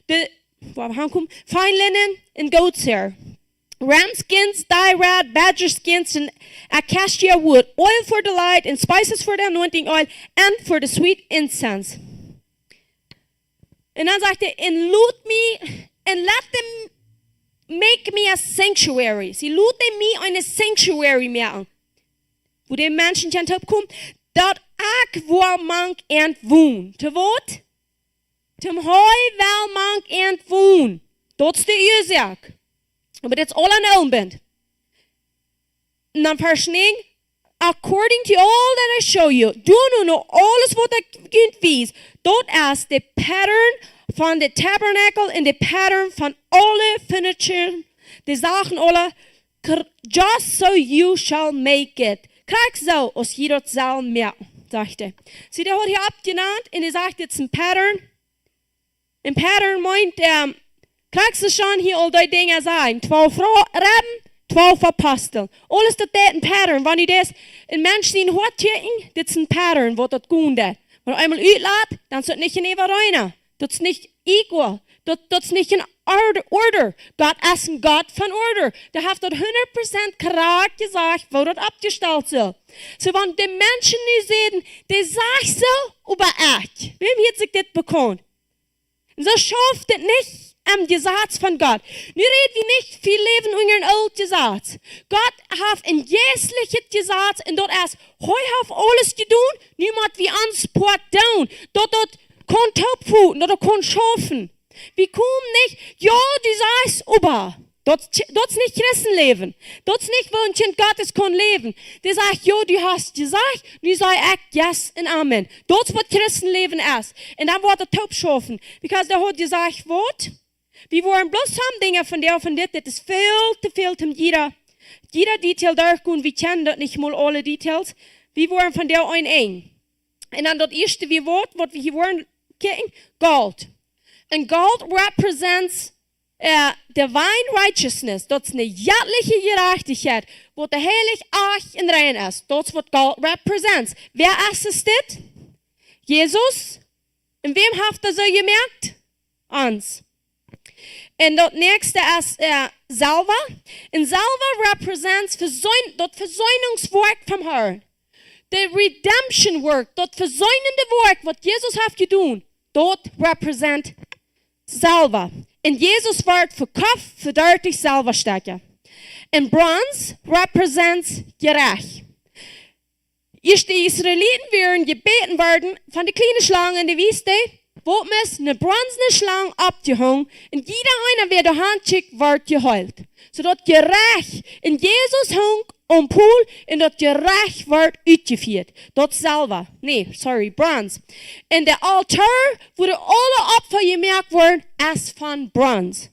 De, wua wie aunkomen? Fine linen un goat's hair. Ram skins, dye red, badger skins, and acacia wood, oil for the light, and spices for the anointing oil, and for the sweet incense. Un dan sajcht hee: And lot me, and let them make me a sanctuary. See, lot them me a sanctuary moaken. Wua de Menschen kjennen toopkomen, daut ekj woa mank an wonen. To waut? Toom hee well mank an wonen. Daut es de Uasoak. Oba dit es aul aun Olenbent. Un dan Varsch näajen: According to all that I show you, doa nu no aules waut ekj junt wies, daut es de pattern von de tabernacle un de pattern von aule furniture, de Sachen aula, cr-, just so you shall make it. Krakjt soo aus jie daut sellen moaken, sajcht hee. See, dee haud hia oppjenant un hee sajcht, dit es een pattern. Een pattern meent, ähm, krakjt soo aus John hia aul dee Dinja säd. Twalf Fro-, Rebben, twalf Apostel. Aules daut deit een pattern. Wan du deist een Mensch sien Hoat kjikjen, dit es een pattern, waut daut gonen deit. Wan eemol utlat, dan es daut nich een Everreiner. Daut es nich equal. Daut, daut es nich een order, order. Gott es een Gott von order. Dee haft daut hundat Prozent krakjt jesajcht, woo daut oppjestalt saul. So, wan de Menschen nu säden, dee sajcht soo, oba ekj. Wäm hieet sikj dit bekaunt? Un soo schauft et nich aum Jesaz von Gott. Nu räd wie nich, wie läwen unja een oolt Jesaz. Gott haft een jeistlichet Jesaz un daut es, hee haft aules jedonen, nu mott wie ons Poat doonen, daut daut kaun toopfooten, daut daut kaun schaufen. Wie komen nich, jo, du sajchst, oba daut, daut es nich Christenläwen. Daut es nich, woo een Kjint Gottes kaun läwen. Dee sajcht, jo, du hast jesajcht, nu saj ekj yes un amen. Daut es waut Christenläwen es. Un dan woat et toop schaufen. Because dee haud jesajcht, waut? Wie woaren bloos some Dinja von dee, von dit, dit es väl to väl toom jieda, jieda Detail derchgonen. Wie kjennen daut nich mol aule Details. Wie woaren von dee een Enj. Un dan daut ieeschte, wie waut, waut wie hia woaren kjikjen, Golt. Un Golt represents Äh, divine righteousness, daut es ne jettliche Jerajchtichkjeit, waut de heilich, ajcht un rein es. Daut es waut Golt represents. Wäa es dit? Jesus. Un wäm haft hee soo jemoakt? Ons. Un daut näakjste es, äh, Selwa. Un Selwa represents Veseun-, daut Veseunungswoakj vom Harn. De redemption work, daut veseunende Woakj, waut Jesus haft jedonen, daut represent Selwa. Un Jesus wort vekoft fa dartich Selwastekja. Un Bronz represents Jerecht. Ieescht de Israeliten wieren jebäden worden von de kjliene Schlang enne Wiest, waut met ne bronzne Schlang oppjehongen, un jieda eena, wäa doa han kjikjt, wort jeheelt. Soo daut Jerecht, un Jesus hunk aum Pool, un daut Jerecht wort utjefieet. Daut Selwa, nä, sorry, Bronz. Un de Altoa, wua de aule Opfa jemoakt worden, es von Bronz.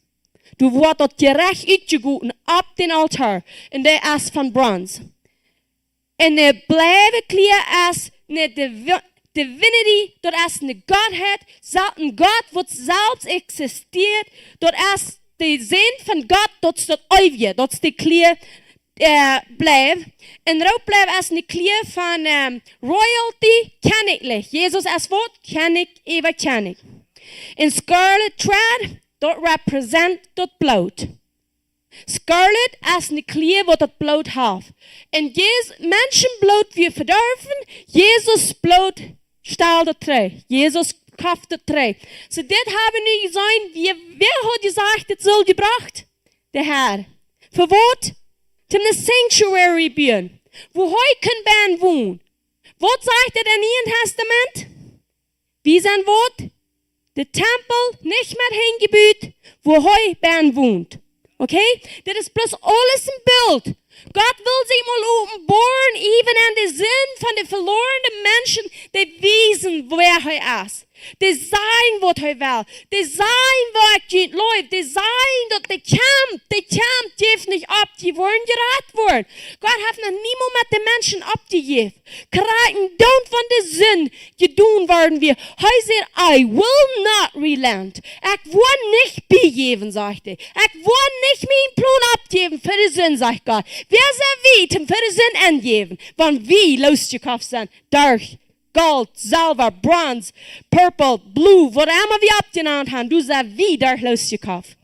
Doa wort daut Jerecht utjegoten opp dän Altoa, un dee es von Bronz. Un de bliewende Kjlia es ne divi-, divinity, daut es ne Gottheit, sel-, een Gott, waut selfst existieet, daut es de Sän von Gott, daut es daut Eewje, daut es de Kjlia, äh, bliew. Un root bliew es ne Kjlia von, ähm, royalty, kjennichlich. Jesus es waut? Kjennich äwa Kjennich. Un scarlet thread, daut represent daut Bloot. Scarlet es ne Kjlia, waut daut Bloot haft. Un Jes-, Menschenbloot wia vedorwen, Jesus Bloot stald daut trigj. Jesus koft daut trigj. Soo, dit hab wie nu jeseenen, wäa, wäa haft jesajcht, dit saul jebrocht? De Herr. Fa waut? Toom ne sanctuary buen. Wua hee kunn bennen wonen. Waut sajcht daut em Nieen Tastament? Wie sent waut? De Tempel, nich met Henj jebut, wua hee bennen wont. Okay? Dit es bloos aules een Bilt. Gott well sikj mol openboaren, even aun de Sind von de velorne Menschen, dee wiesen, wäa hee es. Dee sajen, waut hee well. Dee sajen, waut hee leeft. Dee sajen, daut dee kjamft, dee kjamft, dee haft nich oppjejäft, woaren jerat woaren. Gott haft noch niemols met de Menschen oppjejäft. Krakjt dan, wan de Sind jedonen worden wia. Hee säd: "I will not relent." Ekj woa nich biejewen, sajcht hee. Ekj woa nich mienen Plon oppjäwen fa de Sind, sajcht Gott. Wäa sent wie, toom fa de Sind enjäwen, wan wie loosjekoft sent derch Golt, Selwa, Bronz, Purple, Blue, waut emma wie oppjenant haben, doa sent wie derch loosjekoft.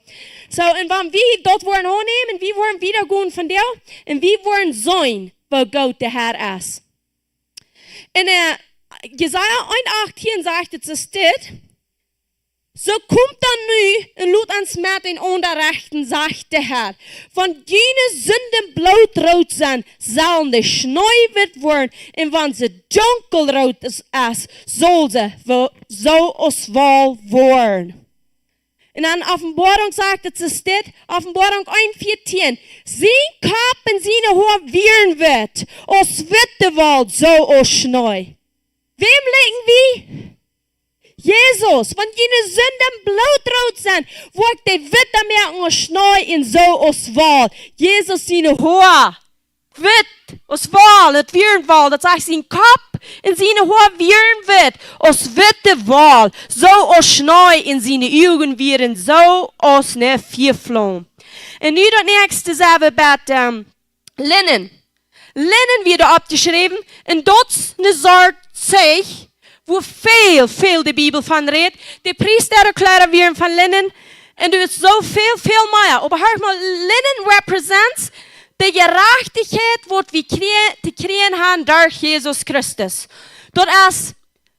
Soo, un wan wie daut woaren aunnämen, wie woaren wieda gonen von doa, un wie woaren seenen, woo goot de Herr es. Un, äh, Jesaja eent achtieen sajcht et, soo steit: "Soo komt dan nu un lot ons met enaunda rechten, sajcht de Herr. Wan june Sinden bloot root sent, sellen dee schneewitt woaren, un wan see dunkelroot es, es, saul see wo-, soo aus Woll woaren." Un dan Openboarunk sajcht et, soo steit, Openboarunk eent vieetieen: "Sien Kopp un siene Hoa wieren witt, aus witte Woll, soo aus Schnee." Wäm jlikjen wie? Jesus. Wan june Sinden bloot root sent, woa ekj dee witta moaken aus Schnee un soo aus Woll. Jesus siene Hoa. Witt, aus Woll, et wieren Woll, daut sajcht, sien Kopp un siene Hoa wieren witt, aus witte Woll, soo aus Schnee, un siene Uagen wieren soo aus ne Fiaflaum. Un nu daut näakjste sent wie bie, ähm, Linnen. Linnen wort doa oppjeschräwen, un daut es ne Sort Zeich, wua väl, väl de Bibel von rät. De Priesta äare Kjleeda wieren von Linnen, un doa es soo väl, väl mea. Oba horch mol, Linnen represents de Jerajchtichkjeit, waut wie kjrie-, to kjrieen haben derch Jesus Christus. Daut es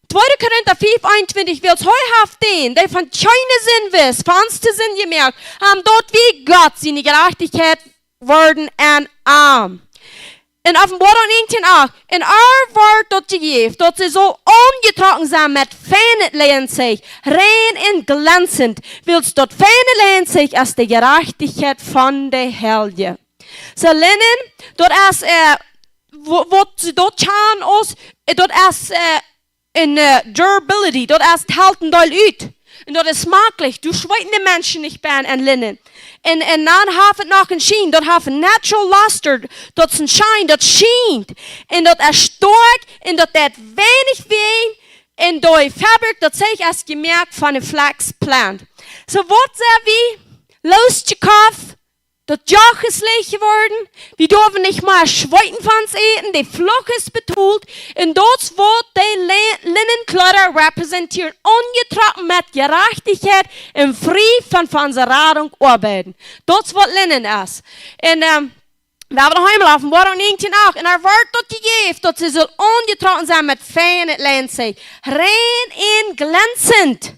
tweede Korinta fief eenuntwintich: "Wiels hee haft dän, dee von kjeene Sind wist, fa ons to Sind jemoakt, om daut wie Gott siene Jerajchtichkjeit worden en am." Un Openboarunk näajentieen acht: "Un ar wort daut jejäft, daut see sull aunjetrocken sennen met feinet Leinzeich, rein un glänzent, wiels daut feine Leinzeich es de Jerajchtichkjeit von de Heilje." Soo, Linnen, daut es, äh, wa-, waut see daut kjanen aus, äh, daut es, äh, un, äh, durability, daut es, et helt een Deel ut. Un daut es schmaklich, doa schweeten de Menschen nich bie en Linnen. Un, un dan haft et noch een Schien, daut haft een natural luster, daut es een Schien, daut schient. Un daut es stoakj, un daut deit weinich wee, un de Fabrik, daut sajcht, es jemoakt von een flax plant. Soo, waut sent wie? losjekoft, daut Joch es leech jeworden, wie derwen nich mea schweeten von ons Äten, de Fluch es betolt, un daut es waut de Le-, Linnenkjleeda repräsentieren, aunjetrocken met Jerajchtichkjeit un frie von, von onse Radunk oabeiden. Daut es waut Linnen es. Un, ähm, wie haben noch eemol auf, Woarunk näajentieen acht, un ar wort daut jejäft, daut see sull aunjetrocken sennen met feinet Leinzeich, rein un glänzent.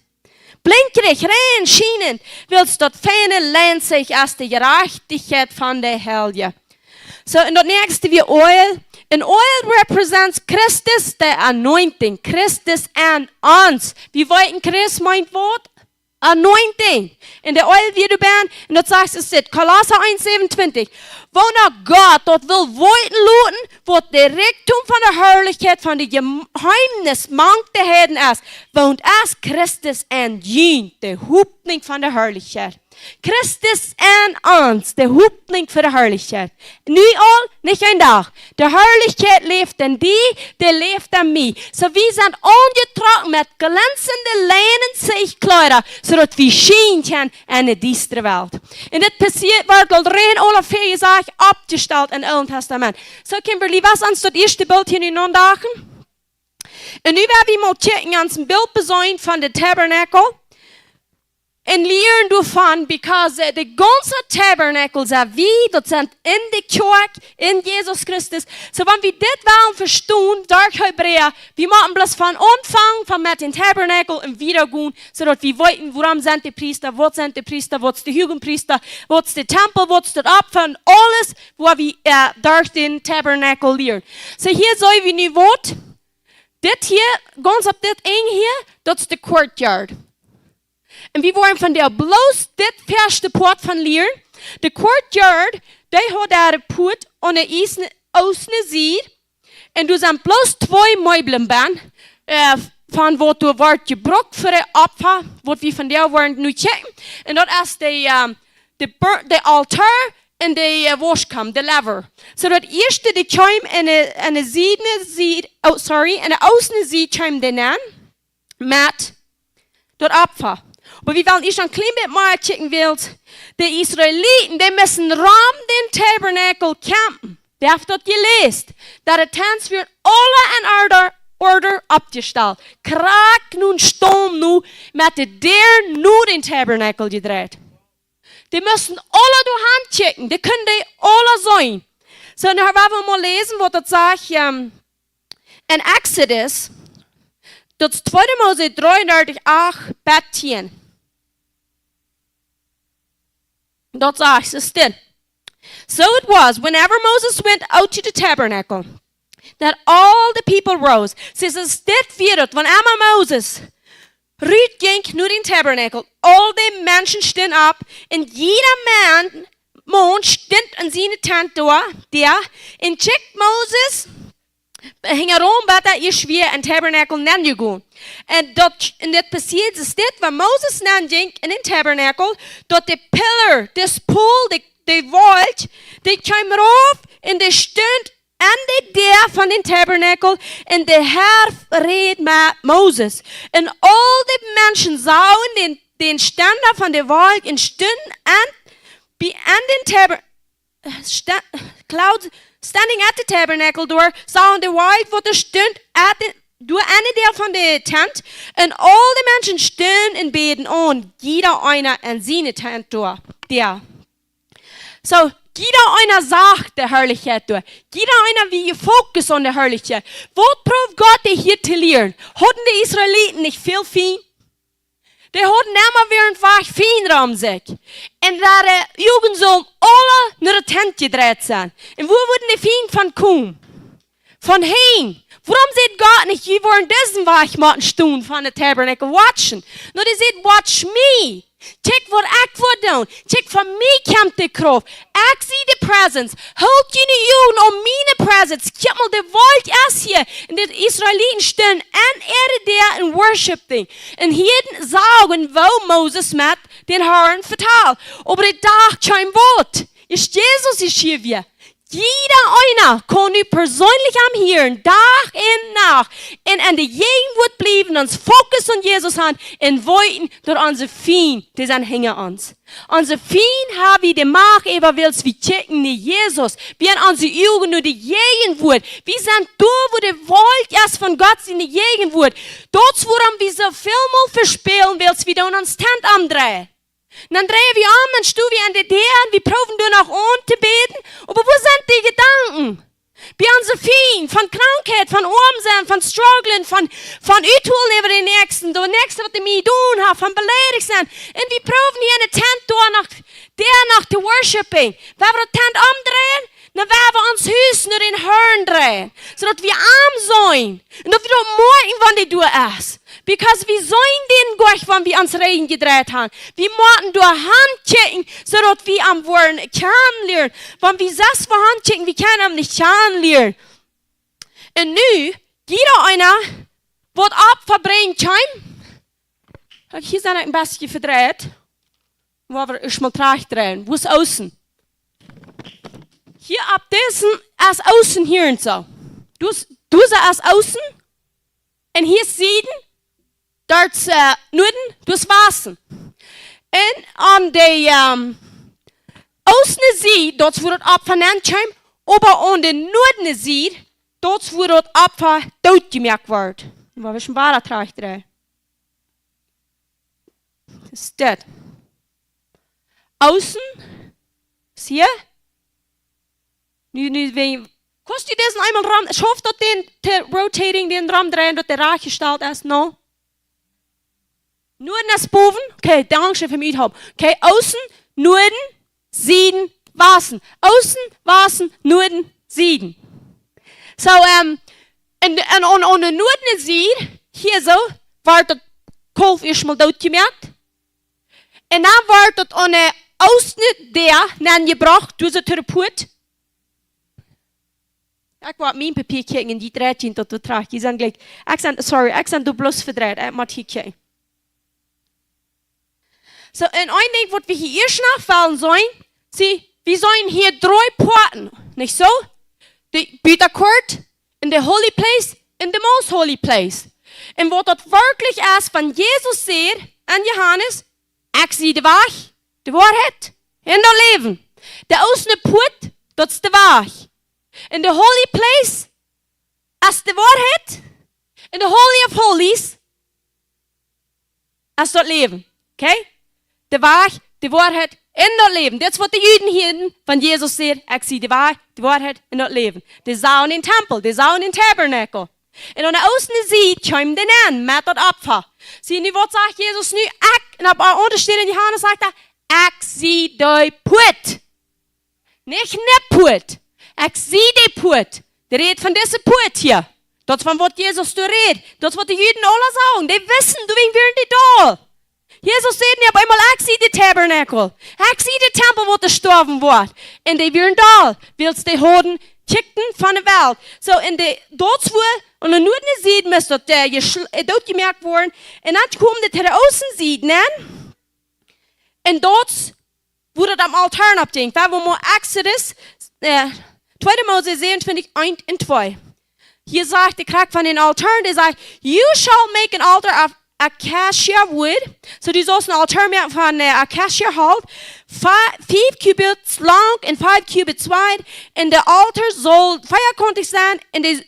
Blinkjrich, rein, schienen, wiels daut feine Leinzeich es de Jerajchtichkjeit von de Heilje. Soo, un daut näakjste wia Eelj. Un Eelj represents Christus, de anointing. Christus en ons. Wie weeten, Christ meent waut? Anointing. Un de Eelj wia doabie, un daut sajcht, es dit, Kolossa eent säwenuntwintich. Woo nu Gott daut well weeten loten, waut de Rikjdom von de Harlichkjeit von de Jeheemnis mank de Heiden es, wiels Christus en junt, de Hopninj von de Harlichkjeit. Christus en ons, de Hopninj fa de Harlichkjeit. Nu aul, nich een Dach. De Harlichkjeit läft en die, dee läft en mie. Soo, wie sent aunjetrocken met glänzende Leinzeich Kjleeda, soo daut wie schienen kjennen en de diestre Welt. Un dit passieet, wort aul rein aule väl jesajcht, oppjestalt em Oolen Tastament. Soo, Kimberly, waut es ons daut ieeschte Bilt hia nu aundocht? Un nu woa wie mol kjikjen aun een Bilt beseenen von de Tabernakel. Un lieren doavon, because, äh, de gaunze Tabernakel sent wie, daut sent en de Kjoakj, en Jesus Christus. Soo, wan wie dit wellen vestonen, derch Hebräa, wie motten bloos von Aunfank, von met dän Tabernakel un wieda gonen, soo daut wie weeten, wuarom sent de Priesta, waut sent de Priesta, waut es de Huagepriesta, waut es de Tempel, waut es daut Opfa, aules, woo wie, äh, derch dän Tabernakel lieren. Soo, hia seenen wie nu waut. Dit hia, gaunz opp dit Enj hia, daut es de courtyard. Un wie woaren vondoag bloos dit ieeschte Poat von lieren. De courtyard, dee haud de Poat aun de eastne, oostne Sied. Un doa sent bloos twee Meeblen bie, äh, von waut doa woat jebrukt fa de Opfa, waut wie vondoag woaren nu kjikjen. Un daut es de, ähm, de Bur-, de Altoa un de, äh, Wauschkaum, de laver. Soo daut ieeschte, dee kjeem en de, en de siedne Sied, oh, sorry, en de oostne Sied kjeem dee aun met daut Opfa. Oba wie wellen ieescht een kjlien bät mea kjikjen, wiels de Israeliten, dee musten rom dän Tabernakel kjampen. Wäa haft daut jeläst? Daut de Tents wieren aule en Order, Order oppjestalt. Krakjt no dän Staum no, met de Däa no dän Tabernakel jedreit. Dee musten aule doahan kjikjen, dee kunnen dee aule seenen. Soo, nu woa wie mol läsen, waut daut sajcht, ähm, en Exodus, daut es tweede Mose dreeundartich, acht bat tieen. Daut sajcht, es dit. So it was, whenever Moses went out to the tabernacle, that all the people rose. Soo, es dit wia daut, wan emma Moses rut jinkj no dän Tabernakel, aul de Menschen stunden opp, un jieda Maun, Maun stunt en siene Tent doa, doa, un kjikjt Moses hinjaraun, bat hee ieescht wia en Tabernakel nenjegonen. Un daut, un daut passieed es dit, wan Moses nenjinkj en dän Tabernakel, daut de Pillar, de Pool, de, de Wolkj, dee kjeem rauf un dee stunt aun de Däa von dän Tabernakel, un de Herr räd met Moses. Un aul de Menschen sagen dän, dän Ständer von de Wolkj un stunden aun, bie aun dän Taber-, sta-, cloud, standing at the tabernacle door, sagen de Wolkj, waut doa stunt at de, doa aun de Däa von de Tent, un aul de Menschen stunden un bäden aun, jieda eena en siene Tent doa, doa. Soo, jieda eena sach de Harlichkjeit doa. Jieda eena wia jefokust aun de Harlichkjeit. Waut proowd Gott dee hia to lieren? Hauden de Israeliten nich väl Fiend? Dee hauden emma wada een Wajch Fiend rom sikj. Un daut de Uagen sullen aule no de Tent jedreit sennen. Un wua wudden de Fiend von komen? Von hinjen. Wuarom sajcht Gott nich, jie woaren disen Wajch motten stonen von de Tabernacle watchen? Nä, dee sajcht, "Watch me." Kjikj waut ekj woa doonen. Kjikj, von mie kjemt de Krauft. Ekj sie de presence. Hoolt june Uagen aun miene presence. Kjikj mol, de Wolkj es hia. Un de Israeliten stunden aun äare Däa un worshipten. Un hia sagen, woo Moses met dän Herrn vetald. Oba de Dach kjeem waut. Es Jesus es hia wia. Jieda eena kaun nu perseenlich am hieren, Dach un Nacht, un aun de Jäajenwuat bliewen, ons Fokus aun Jesus han un weeten, daut onse Fiend, dee sent hinja ons. Onse Fiend ha wie de Macht äwa, wiels wie kjikjen no Jesus. Wie han onse Uagen no de Jäajenwuat. Wie sent doa, wua de Wolkj es von Gott siene Jäajenwuat. Daut es wuarom wie soo väl mol vespälen, wiels wie dan ons Tent omdreien. Dan dreien wie om, dan stonen wie aun de Däa, wie proowen doa noch auntobäden. Oba wua sent dee Jedanken? Bie onse Fiend, von Krankheit, von oam sennen, von strugglen, von, von uttalen äwa dän Näakjsten, de Näakjste waut dee mie jedonen haft, von beleidicht sennen. Un wie proowen hia enne Tent doa noch, doa noch to worshipen. Wan wie de Tent omdreien, dan woa wie ons Hus no dän Harn dreien, soo daut wie am seenen. Un daut wie daut moakjen, wan dee doa es. Because wie seenen dän goanich, wan wie ons Rigjen jedreit han. Wie motten doa han kjikjen, soo daut wie am woaren kjanen lieren. Wan wie sest wua han kjikjen, wie kjennen am nich kjanen lieren. Un nu, jieda eena waut Opfa brinjen kjeem. Hia sie ekj een bät vedreit. Woa wie ieescht mol trigj dreien. Wua es Oosten? Hia opp disen es Oosten hia un soo. Dis, dis es Oosten. Un hia es Sieden. Doa es, äh, Nuaden, doa es Wasten. Un aun de, ähm, oostne Sied, doa wua daut Opfa nenn kjeem, oba aun de nuadne Sied, doa wua daut Opfa dootjemoakt wort. Woa wie ieescht wada trigj dreien. Daut es dit. Oosten, see? Nu, nu, wan, kaust du disen eemol rom, schauft daut dän, de rotating, dän romdreien, daut dee rajcht jestalt es, no? Nuaden es bowen? Okay, dankscheen fa mie uthalpen. Okay, Oosten, Nuaden, Sieden, Wasten. Oosten, Wasten, Nuaden, Sieden. So, ähm, un, un, un, un de nuadne Sied, hia soo, wort daut Kalf ieescht mol dootjemoakt. Un dan wort daut aun de oostne Däa nenjebrocht, doa soo to de Puat. Ekj woa mien Papia kjikjen un dee dreien daut doa trigj. Dee sent jlikj. Ekj sie, sorry, ekj sie doa bloos vedreit. Ekj mott hia kjikjen. So, un een Dinkj waut wie hia ieescht noch wellen seenen, see, wie seenen hia dree Poaten, nich soo? De Buta Court, un de Holy Place, un de Most Holy Place. Un waut daut werkjlich es, wan Jesus sajcht aun Johanes, ekj sie de Wajch, de Woarheit un daut Läwen. De oostne Puat, daut es de Wajch. Un de Holy Place es de Woarheit. Un de Holy of Holies es daut Läwen. Okay? De Wajch, de Woarheit un daut Läwen. Daut es waut de Juden hieeden, wan Jesus sajcht, ekj sie de Wajch, de Woarheit un daut Läwen. Dee sajen dän Tempel, dee sajen dän Tabernakel. Un aun de oostne Sied kjeemen dee nenn met daut Opfa. See, nu waut sajcht Jesus nu? Ekj, un opp eene aundre Städ en Johanes sajcht hee, ekj sie de Puat. Nich ne Puat. Ekj sie de Puat. Dee rät von dise Puat hia. Daut von waut Jesus doa rät. Daut waut de Juden aula sagen. Dee wisten, doawäajen wieren dee doll. Jesus sajcht nu opp eemol, ekj sie de Tabernakel. Ekj sie de Tempel waut jestorwen wort. Un dee wieren doll. Wiels dee hauden Kjikjten von de Welt. So, un de, daut wia, un de nuadne Sied must daut, äh, jeschl-, äh, dootjemoakt woaren. Un dan kjeemen dee to de oostne Sied nenn. Un daut wua daut aum Altoa oppjinj. Wan wie mol Exodus, äh, tweede Mose säwenuntwintich, eent un twee. Hia sajcht de Krakjt von dän Altoa, dee sajcht, "You shall make an altar of acacia wood." So, du saust een Altoa moaken von, äh, acacia Holt. Fi-, fief Cubits lang un fief Cubits wiet. Un de Altoa saul veakontich sennen. Un de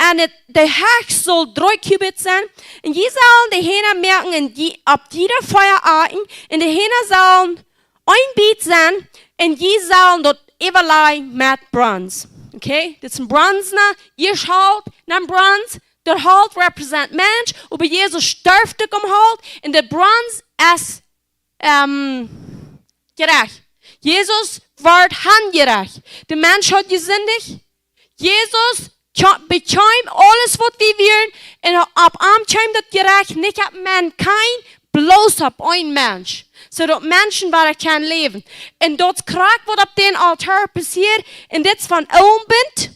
Un et, de Hecht saul dree Cubits sennen, un jie sellen de Hieena moaken un jie, opp jieda vea Akjen, un de Hieena sellen een Biet sennen, un jie sellen daut äwalajen met Brons. Okay? Dit es een bronzna Ieeschholt, een Brons. Daut Holt represent Mensch, oba Jesus storf uk aum Holt, un de Brons es ähm, jerecht. Jesus wort han jerecht. De Mensch haud jesindicht. Jesus kje-, bekjeem aules waut wie wieren. Un opp am kjeem daut Jerecht, nich opp mankind, bloos opp een Mensch. Soo daut Menschen wada kjennen läwen. Un daut krakjt waut opp dän Altoa passieet. Un dit es von Oolen Bunt.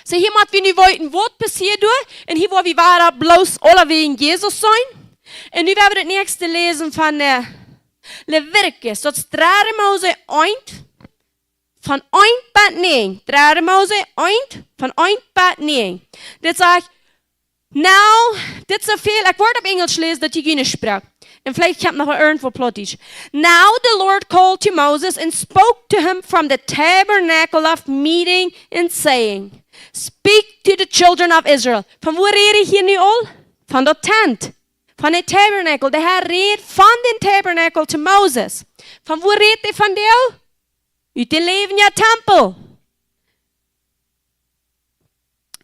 So, hia mott wie nu weeten waut passieet doa. Un hia woa wie wada bloos aulawäajen Jesus seenen. Un nu woa wie daut näakjste läsen von, äh, Leviticus. Daut es dredde Mose eent, von eent bat näajen. Dredde Mose eent, von eent bat näajen. Dit sajcht, now, dit es väl, ekj woa opp Enjlisch läsen, daut jie june Sproak. Un veleicht kjemt noch irjentwoo Plautdietsch. Now the Lord called to Moses and spoke to him from the tabernacle of meeting and saying, "Speak to the children of Israel." Von wua rät hee hia nu aul? Von daut Tent. Von de Tabernacle. De Herr rät von dän Tabernacle to Moses. Von wua rät hee vondoag? Ut dän läwendjen Tempel.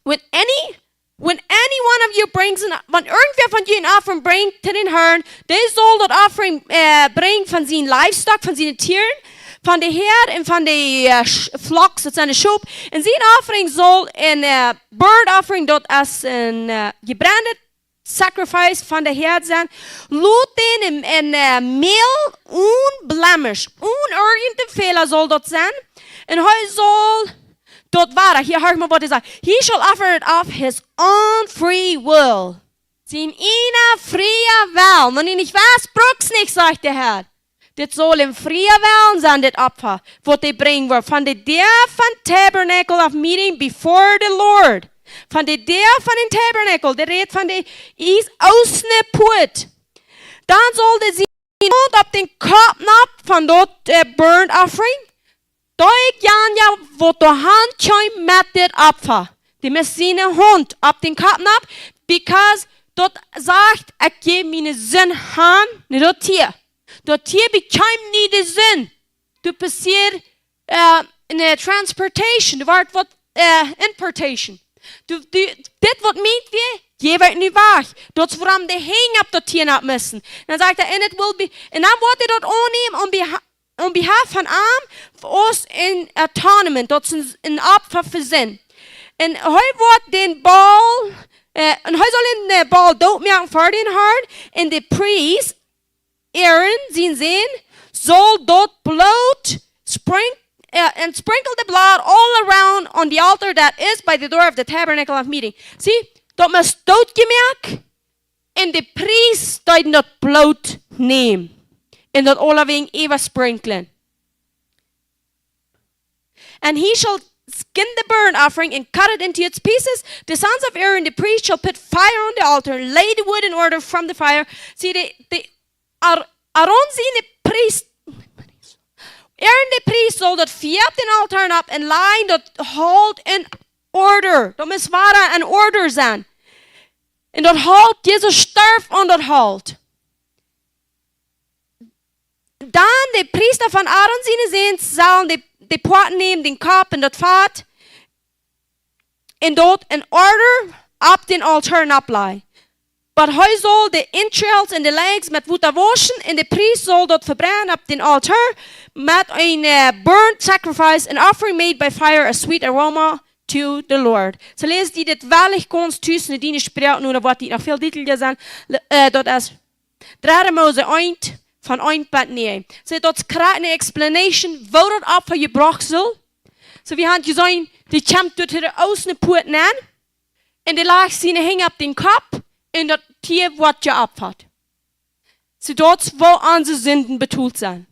When any, when any one of you brings an, wan irjentwäa von junt een Opfa brinjt to dän Herrn, dee saul daut Opfa, äh, brinjen von sien Livestock, von siene Tieren, von de Häad un von de, äh, Sch-, Flocks, daut sent de Schop. Un sien Opfa saul een, äh, burnt offering, daut es een, äh, jebrendet sacrifice von de Häad sennen. Lot dän en, en, äh, Mäl, onblemished, onen irjent een Fäla saul daut sennen. Un hee saul daut woaren. Hia, horcht mol waut hee sajcht. "He shall offer it of his own free will." Sien ieejnen frieen Wellen. Wan hee nich well, brukt et nich, sajcht de Herr. Dit saul een frieen Wellen sennen, dit Opfa, waut hee brinjen woat. Von de Däa von Tabernacle of Meeting before the Lord. Von de Däa von dän Tabernacle, dee rät von de Ies-, Oostpoat. Dan saul hee siene Haunt opp dän Kopp nopp von daut, äh, burnt offering. Dee jana, waut doa han kjeem met dit Opfa, dee must siene Haunt opp dän Kopp nopp, because daut sajcht, ekj jäw miene Sind han, no daut Tia. Daut Tia bekjeem nich de Sind. Doa passieed, äh, ne transportation, doa wort waut, äh, importation. Doa, doa, dit waut meent wia, jäw et nu wajch. Daut es wuarom de Henj opp daut Tia nopp musten. Dan sajcht hee, "And it will be," un dan woat hee daut aunnämen on beha-, on behalf von am, aus een atonement, daut es een, een Opfa fa Sind. Un hee woat dän Bolt, äh, un hee saul dän, äh, Bolt doot moaken fa dän Herrn, un de Priest, Aaron, sien Sän, saul daut Bloot sprink-, äh, and sprinkle the blood all around on the altar that is by the door of the tabernacle of meeting. See, daut must doot jemoakt, un de Priest deed daut Bloot nämen un daut aulawäajen äwasprinkjlen. "And he shall skin the burnt offering and cut it into its pieces. The sons of Aaron the priest shall put fire on the altar and lay the wood in order from the fire." See, de, de Ar-, Aaron siene Priest-, Aaron de Priest saul daut Fia opp dän Altoa nopp un lajen daut Holt in order. Daut must wada in order sennen. Un daut Holt, Jesus storf aun daut Holt. Dan de Priesta von Aaron siene Säns sellen de, de Poaten nämen, dän Kopp un daut Fat, un daut in order opp dän Altoa nopp lajen. But hee saul de entrails un de legs met Wota wauschen, un de Priest saul daut vebrennen opp dän Altoa met een, äh, burnt sacrifice, an offering made by fire, a sweet aroma to the Lord. Soo läs die dit wellich gaunz tus, ne, diene Sproak, nu, dan woat die noch väl dietlicha sennen. Le-, äh, daut es Dredde Mose eent, von eent bat näajen. See, daut es krakjt ne explanation, woo daut Opfa jebrocht saul. Soo, wie haben jeseenen, dee kjemt derch de Oostpoat nenn, un dee lajcht siene Henj opp dän Kopp, un daut Tia woat jeopfat. Soo, daut es woo onse Sinden betolt sent.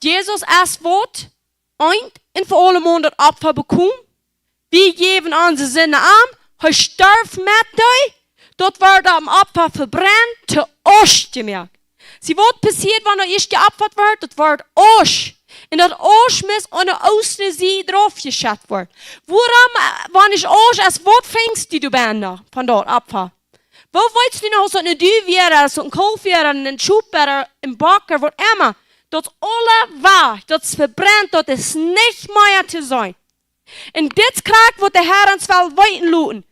Jesus es waut eent un fa aulemol daut Opfa bekomen. Wie jäwen onse Sinden am. Hee storf met dee. Daut wort aum Opfa vebrennt, to Asch jemoakt. See, waut passieet, wan doa ieescht jeopfat wort? Daut wort Asch. Un daut Asch must aune Oostpoat drauf jeschett woaren. Wuarom, äh, wan nich Asch es, waut finjst du doa bennen von daut Opfa? Woo weetst du noch, aus daut ne Duw wia, aus daut een Kaulf wia, een Schop wia, een Bock, waut emma? Daut es aula wajch, daut es vebrennt, daut es nich mea to seenen. Un dit es krakjt waut de Herr ons well weeten loten.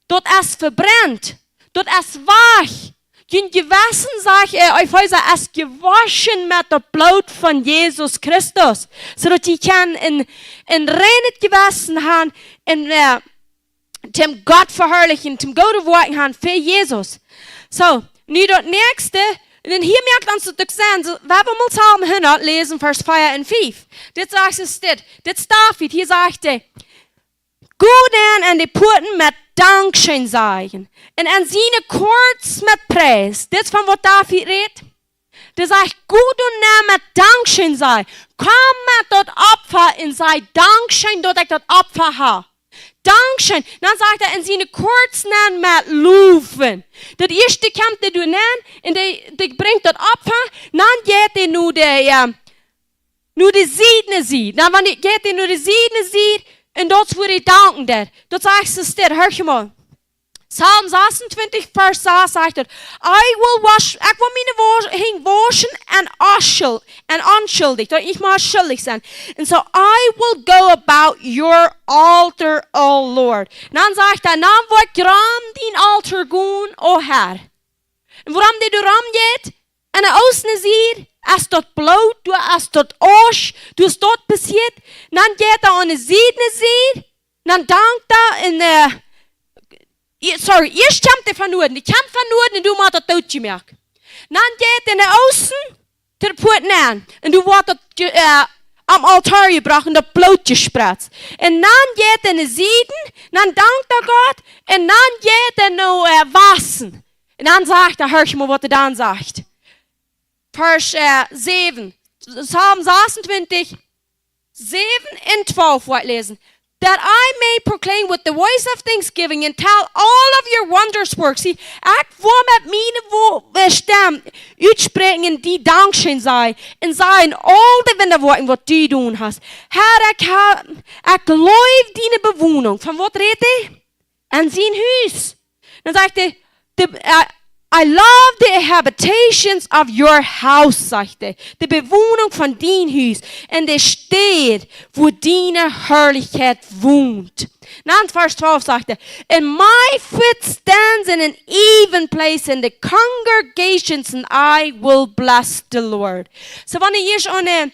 Daut es vebrennt. Daut es wajch. Jun Jewessen, sajcht, äh, Efeesa, es jewoschen met daut Bloot von Jesus Christus. Soo daut jie kjennen een, een reinet Jewessen haben un, äh, dän Gott veharlichen, dän Gott veharlichen fa Jesus. Soo, nu daut näakjste, un dan hia moakt ons daut uk sennen, soo, wie haben mol Psalm hundat, läsen Varsch vea un fief. Dit sajcht et dit, dit es David, hia sajcht hee: "Go dan aun de Puaten met Dankscheensajen, un aun siene Courts met Pries." Dit es von waut David rät. Dee sajcht: "Go doa nenn met Dankscheen, saj. Komm met daut Opfa un saj Dankscheen, daut ekj daut Opfa hab. Dankscheen." Dan sajcht hee: "En siene Courts nenn met Lowen." Daut ieeschte kjemt hee doa nenn un dee, dee brinjt daut Opfa. Dan jeit hee no de, jo, no de Sied, no Sied. Dan wan hee jeit hee no de Sied, no Sied, un daut es wua hee danken deit. Daut sajcht hee dit, hia mol. Psalm sasuntwintich, Varsch sas sajcht et: "I will wash, ekj well miene Wa-, Henj wauschen en onschul-, en onschuldich, daut ekj nich mea schuldich sie. And so I will go about your altar, O Lord." Dan sajcht hee: "Dan woa ekj rom dien Altar gonen, o Herr." Un wuarom dee doa rom jeit? En de Oostne Sied, aus daut Bloot, doa aus daut Asch, doa es daut passieet. Dan jeit hee aun de Sied, no Sied. Dan dankt hee en, eh, ea-, sorry, ieescht kjemt hee von Nuaden. Dee kjemt von Nuaden un doa woat daut dootjemoakt. Dan jeit hee no Oosten, to de Puat nenn. Un doa woat daut je-, eh, aum Altoa jebrocht un daut Bloot jespretzt. Un dan jeit hee no Sieden, dan dankt hee Gott, un dan jeit hee no, eh, Wasten. Un dan sajcht hee, hia mol waut hee dan sajcht. Varsch, eh, säwen. Psalm sasuntwintich, säwen un twalf woa ekj läsen. "That I may proclaim with the voice of thanksgiving and tell all of your wondrous works." See, ekj woa met miene Wo-, eh, Stemm utspräakjen, die Dankscheen sajen, un sajen aul de Wundawoakjen waut du jedonen hast. Herr, ekj ha-, ekj leew diene Bewonunk. Von waut rät hee? En sien Hus. Dan sajcht hee, "The, uh, I love the habitations of your house," sajcht hee. "De Bewonunk von dien Hus. En de Städ, wua diene Harlichkjeit wont." Dan Varsch twalf sajcht hee, "And my foot stands in an even place in the congregations, and I will bless the Lord." So, wan hee ieescht aun de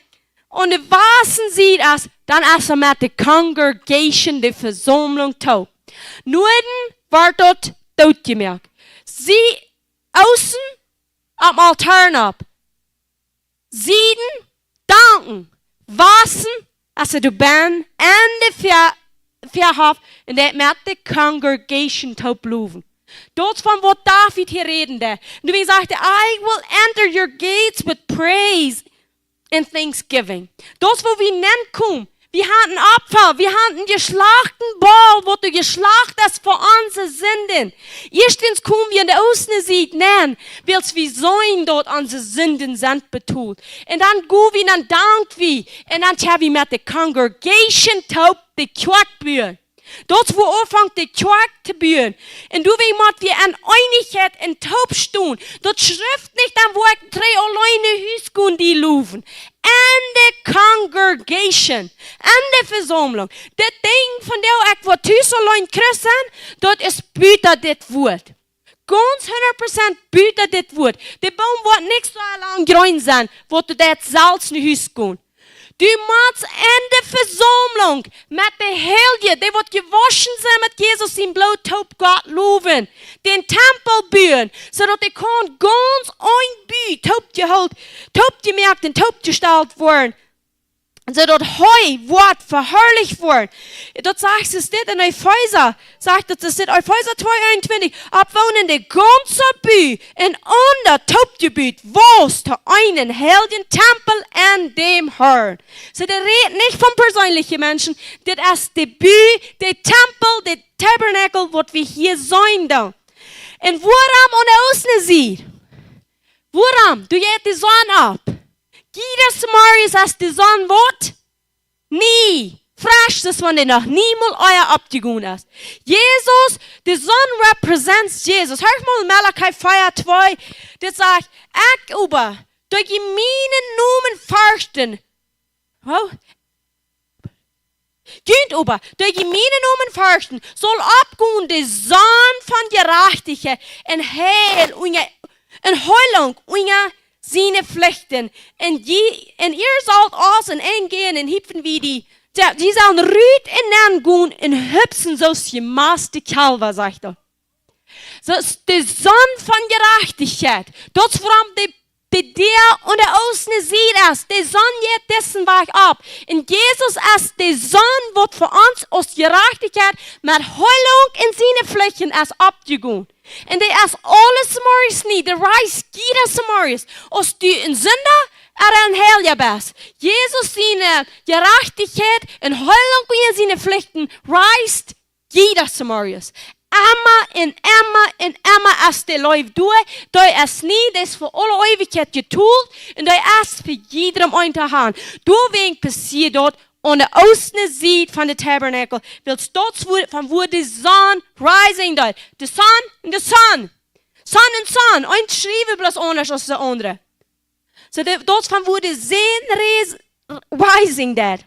aun de Wasten Sied es, dan es hee met de Congregation, de Vesaumlunk, toop. Nuaden woat daut dootjemoakt. Sied, Oosten, aum Altoa opp. Sieden, danken. Wasten, aus hee doa bie, en de Fia-, Fiahoff, un dee met de Congregation toop lowen. Daut es von waut David hia räden deed. Un doa sajcht hee: "I will enter your gates with praise and thanksgiving." Daut es wua wie nenkomen. Wie haben een Opfa, wie haben een jeschlachten Boll, waut jeschlacht es fa onse Sinden. Ieeschtens komen wie aun de Oostne Sied nenn, wiels wie seenen daut onse Sinden sent betolt. Un dan go wie, dan dank wie. Un dan kjenn wie met de Congregation toop de Kjoakj buen. Daut es wua aunfangt de Kjoakj to buen. Un doawäajen mott wie en Eenichkjeit un toop stonen. Daut schrift nich, dan woa ekj trigj auleen no Hus gonen die lowen. En de Congregation. En de Vesaumlunk. Dit Dinkj von daut ekj woa tus auleen Christ sennen, daut es buta dit Wuat. Gaunz hundat Prozent buta dit Wuat. De Boom woat nich soo lang jreen sennen, waut du daut selfst no Hus gonen. Du motst en de Vesaumlunk met de Heilje, dee waut jewoschen sent met Jesus sien Bloot, toop Gott lowen, dän Tempel buen, soo daut dee kaun gaunz een Bie toop jeholt, toop jemoakt un toop jestalt woaren, soo daut hee woat veharlicht woaren. Daut sajcht et dit en Efeesa, sajcht et dit, Efeesa twee eenuntwintich: "Opp woone de gaunze Bie un aunda toop jebut woat to eenen heiljen Tempel en däm Harn." Soo, dee rät nich von perseenelje Menschen, dit es de Bie, de Tempel, de Tabernakel, waut wie hia seenen doonen. Un wuarom aun de Oostne Sied? Wuarom? Doa jeit de Sonn opp. Jieda Morjes es de Sonn waut? Nie. Fresch, daut es, wan dee noch niemols ea oppjegonen es. Jesus, de Sonn represents Jesus. Hia mol Malachi vea twee, dit sajcht: "Ekj oba, dee mienen Nomen ferchten." Wo? "Junt oba, dee mienen Nomen ferchten, saul oppgonen de Sonn von Jerajchtichkjeit un Heil unja, un Heilunk unja siene Flichten. Un jie, un jie sellen aus een Enj gonen un hupsen wie die. Jo, jie sellen rut un nenn gonen un hupsen soo aus jemaste Kjalwa," sajcht hee. Daut es de Sonn von Jerajchtichkjeit. Daut es wuarom de, de Däa aun de Oostne Sied es. De Sonn jeit disen Wajch opp. Un Jesus es de Sonn, waut fa ons aus Jerajchtichkjeit met Heilunk en siene Flichten es oppjegonen. Un dee es aule Zemorjes nie, dee reist jieda Zemorjes. Aus du een Sinda ooda een Heilja best. Jesus siene Jerajchtichkjeit un Heilunk unja siene Flichten reist jieda Zemorjes. Emma un emma un emma es dee Leew doa, dee es nie, dee es fa aule Eewichkjeit jetolt un dee es fa jiedrem eent to han. Doawäajen passieet daut aun de oostne Sied von de Tabernacle, wiels daut es wua, von wua de Sonn rising deed. De Sonn un de Sonn. Sonn un Sonn. Eent schriewen bloos aundasch aus de aundre. So, de, daut es von wua de Sonn ris-, rising deed.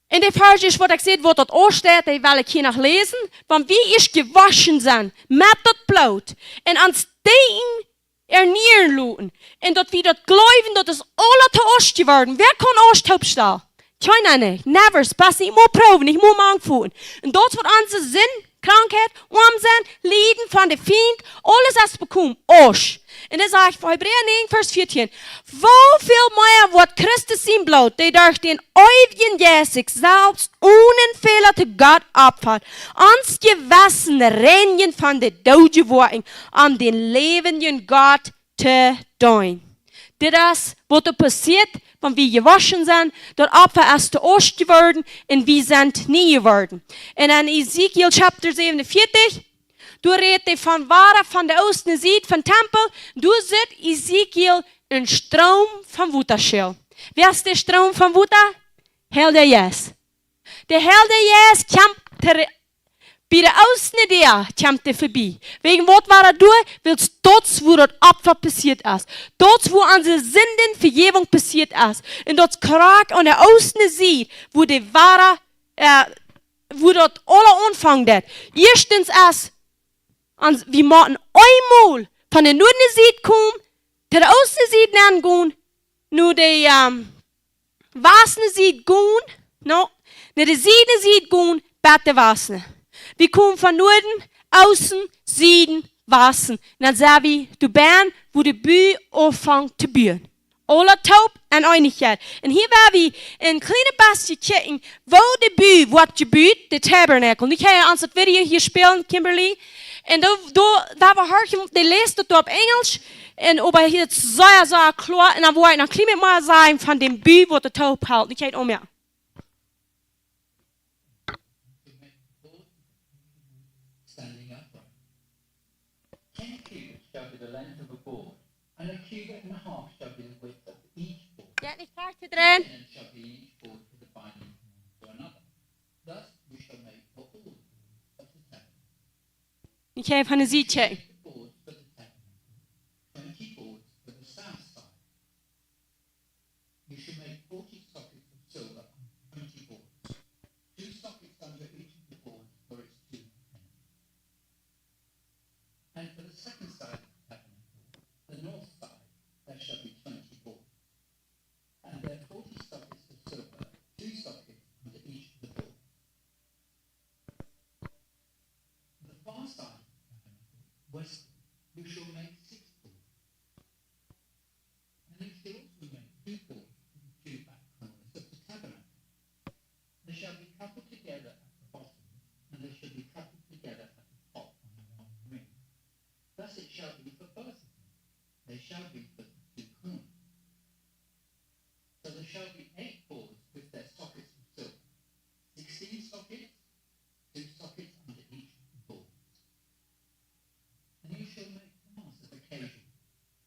En de Varsch, waut ekj säd, waut daut aunsteit, dee well ekj hia noch läsen. Wan wie ieescht jewoschen sent met daut Bloot un ons Denkjen ernieren loten, un daut wie daut jleewen, daut es aula to Asch jeworden. Wäa kaun Asch toopstalen? Kjeena nich. Never. Pass nich mol proowen, nich mol mank foten. Un daut woat onse Sind, Krankheit, oam sennen, Lieden von de Fient, aules es bekomen. Asch. Un dan sajcht Hebräa näajen, Varsch vieetieen: Woo väl mea woat Christus sien Bloot, dee derch dän eewjen Jeist sikj selfst onen Fäla to Gott opfat, ons Jewessen reinjen von de doodje Woakjen, om dän läwendjen Gott to deenen. Dit es waut doa passieet, wan wie jewoschen sent, daut Opfa es to Asch jeworden un wie sent nie jeworden. Un en Ezekiel Chapter säwenunvieetich, doa rät hee von wada von de oostne Sied vom Tempel, doa sitt Ezekiel een Stroom von Wota schellen. Wäa es de Stroom von Wota? Heilja Jeist. De Heilja Jeist kjemt ter-, bie de oostne Däa kjemt hee vebie. Wäajen waut wia daut doa? Wiels daut es wua daut Opfa passieet es. Daut es wua onse Sindenvejäwunk passieet es. Un daut es krakjt aun de oostne Sied, wua de wada, äh, wua daut aula aunfangen deed. Ieeschtens es ons, wie motten eemol von de nuadne Sied komen, to de oostne Sied nenn gonen, no de, ähm, wastne Sied gonen, no, no de siedne Sied gonen, bat de wastne. Wie komen von Nuaden, Oosten, Sieden, Wasten. Un dan sent wie doa bennen, wua de Bü aunfangt to buen. Aula toop en Eenichkjeit. Un hia woa wie een kjlien bät kjikjen, woo de Bü woat jebut, de Tabernacle. Nu kaun jie ons daut Video hia spälen, Kimberly. Un doa, doa, doa woa wie horchen, dee läst daut doa opp Enjelsch. Un oba hia es sea, sea kloa. Un dan woa ekj noch een kjlien bät mea sajen von dän Bü, waut doa toop helt. Nu kaun jie omjäa. Standing upright. Ten cubits shall be the length of a board, and a cubit and a half shall be the width of each board. Jeit nich krakjt to dreien. Ten shall be each board for the binding one to another. Thus you shall make for all the boards of the tabernacle. Ekj hab aun de Sied kjikjen. Twenty boards for the tabernacle, twenty boards for the south side. You shall make forty sockets of silver on twenty boards, two sockets under each of the boards for its two ends. And for the second side of the tabernacle, the north side, there shall be twenty boards. And there forty sockets of silver, two sockets under each of the boards. The far side of the tabernacle, westward, you shall make six boards. And you shall also make two boards for the two back corners of the tabernacle. They shall be coupled together at the bottom, and they shall be coupled together at the top on the one ring. Thus it shall be for both of them. They shall be for the two corners. So there shall be eight boards with their sockets of silver, sixteen sockets, two sockets under each of the boards. And you shall make bars of occasion,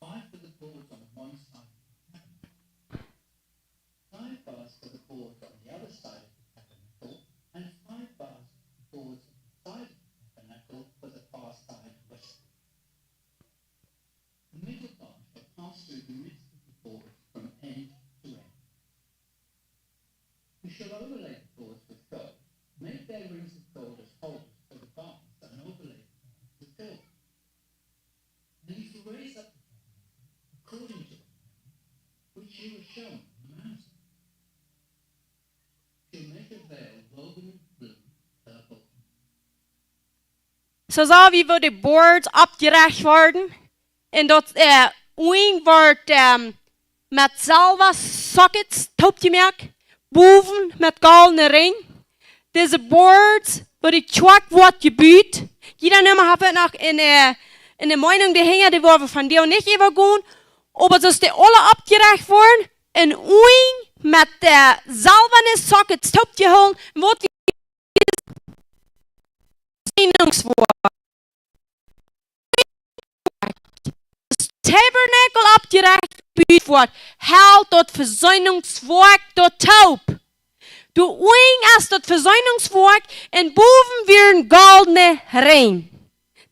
five for the boards on one side of the tabernacle, five bars for the boards on the other side of the tabernacle, and five bars for the boards on the side of the tabernacle for the far side westward. The middle bar shall pass through the midst of the boards from end to end. You shall overlay the boards with gold. Make their rings of gold as holders for the bars, and overlay the bars with gold. Then you shall raise up the tabernacle according to the plan which you were shown on the mountain. You shall make a veil woven of blue, purple, and So soo wie woo de Boards oppjerecht worden. Un daut, äh, Uagen woat, ähm, met Selwa Sockets toopjemoakt, bowen met goldne Rinj. Dise Boards, woo de Kjoakj woat jebut, Jieda Numma haft noch eene, eene Meenunk, de Henja, dee woaren wie vondoag nich äwagonen, oba soo aus dee aule oppjerecht woaren, un unjen met de selwane Sockets toopjehoolen, woat wie Versöhnungswoakj. Daut Tabernakel oppjerecht, jebut woat, helt daut Versöhnungswoakj doa toop. Doa unjen es daut Versöhnungswoakj un bowen wia een goldna Rinj.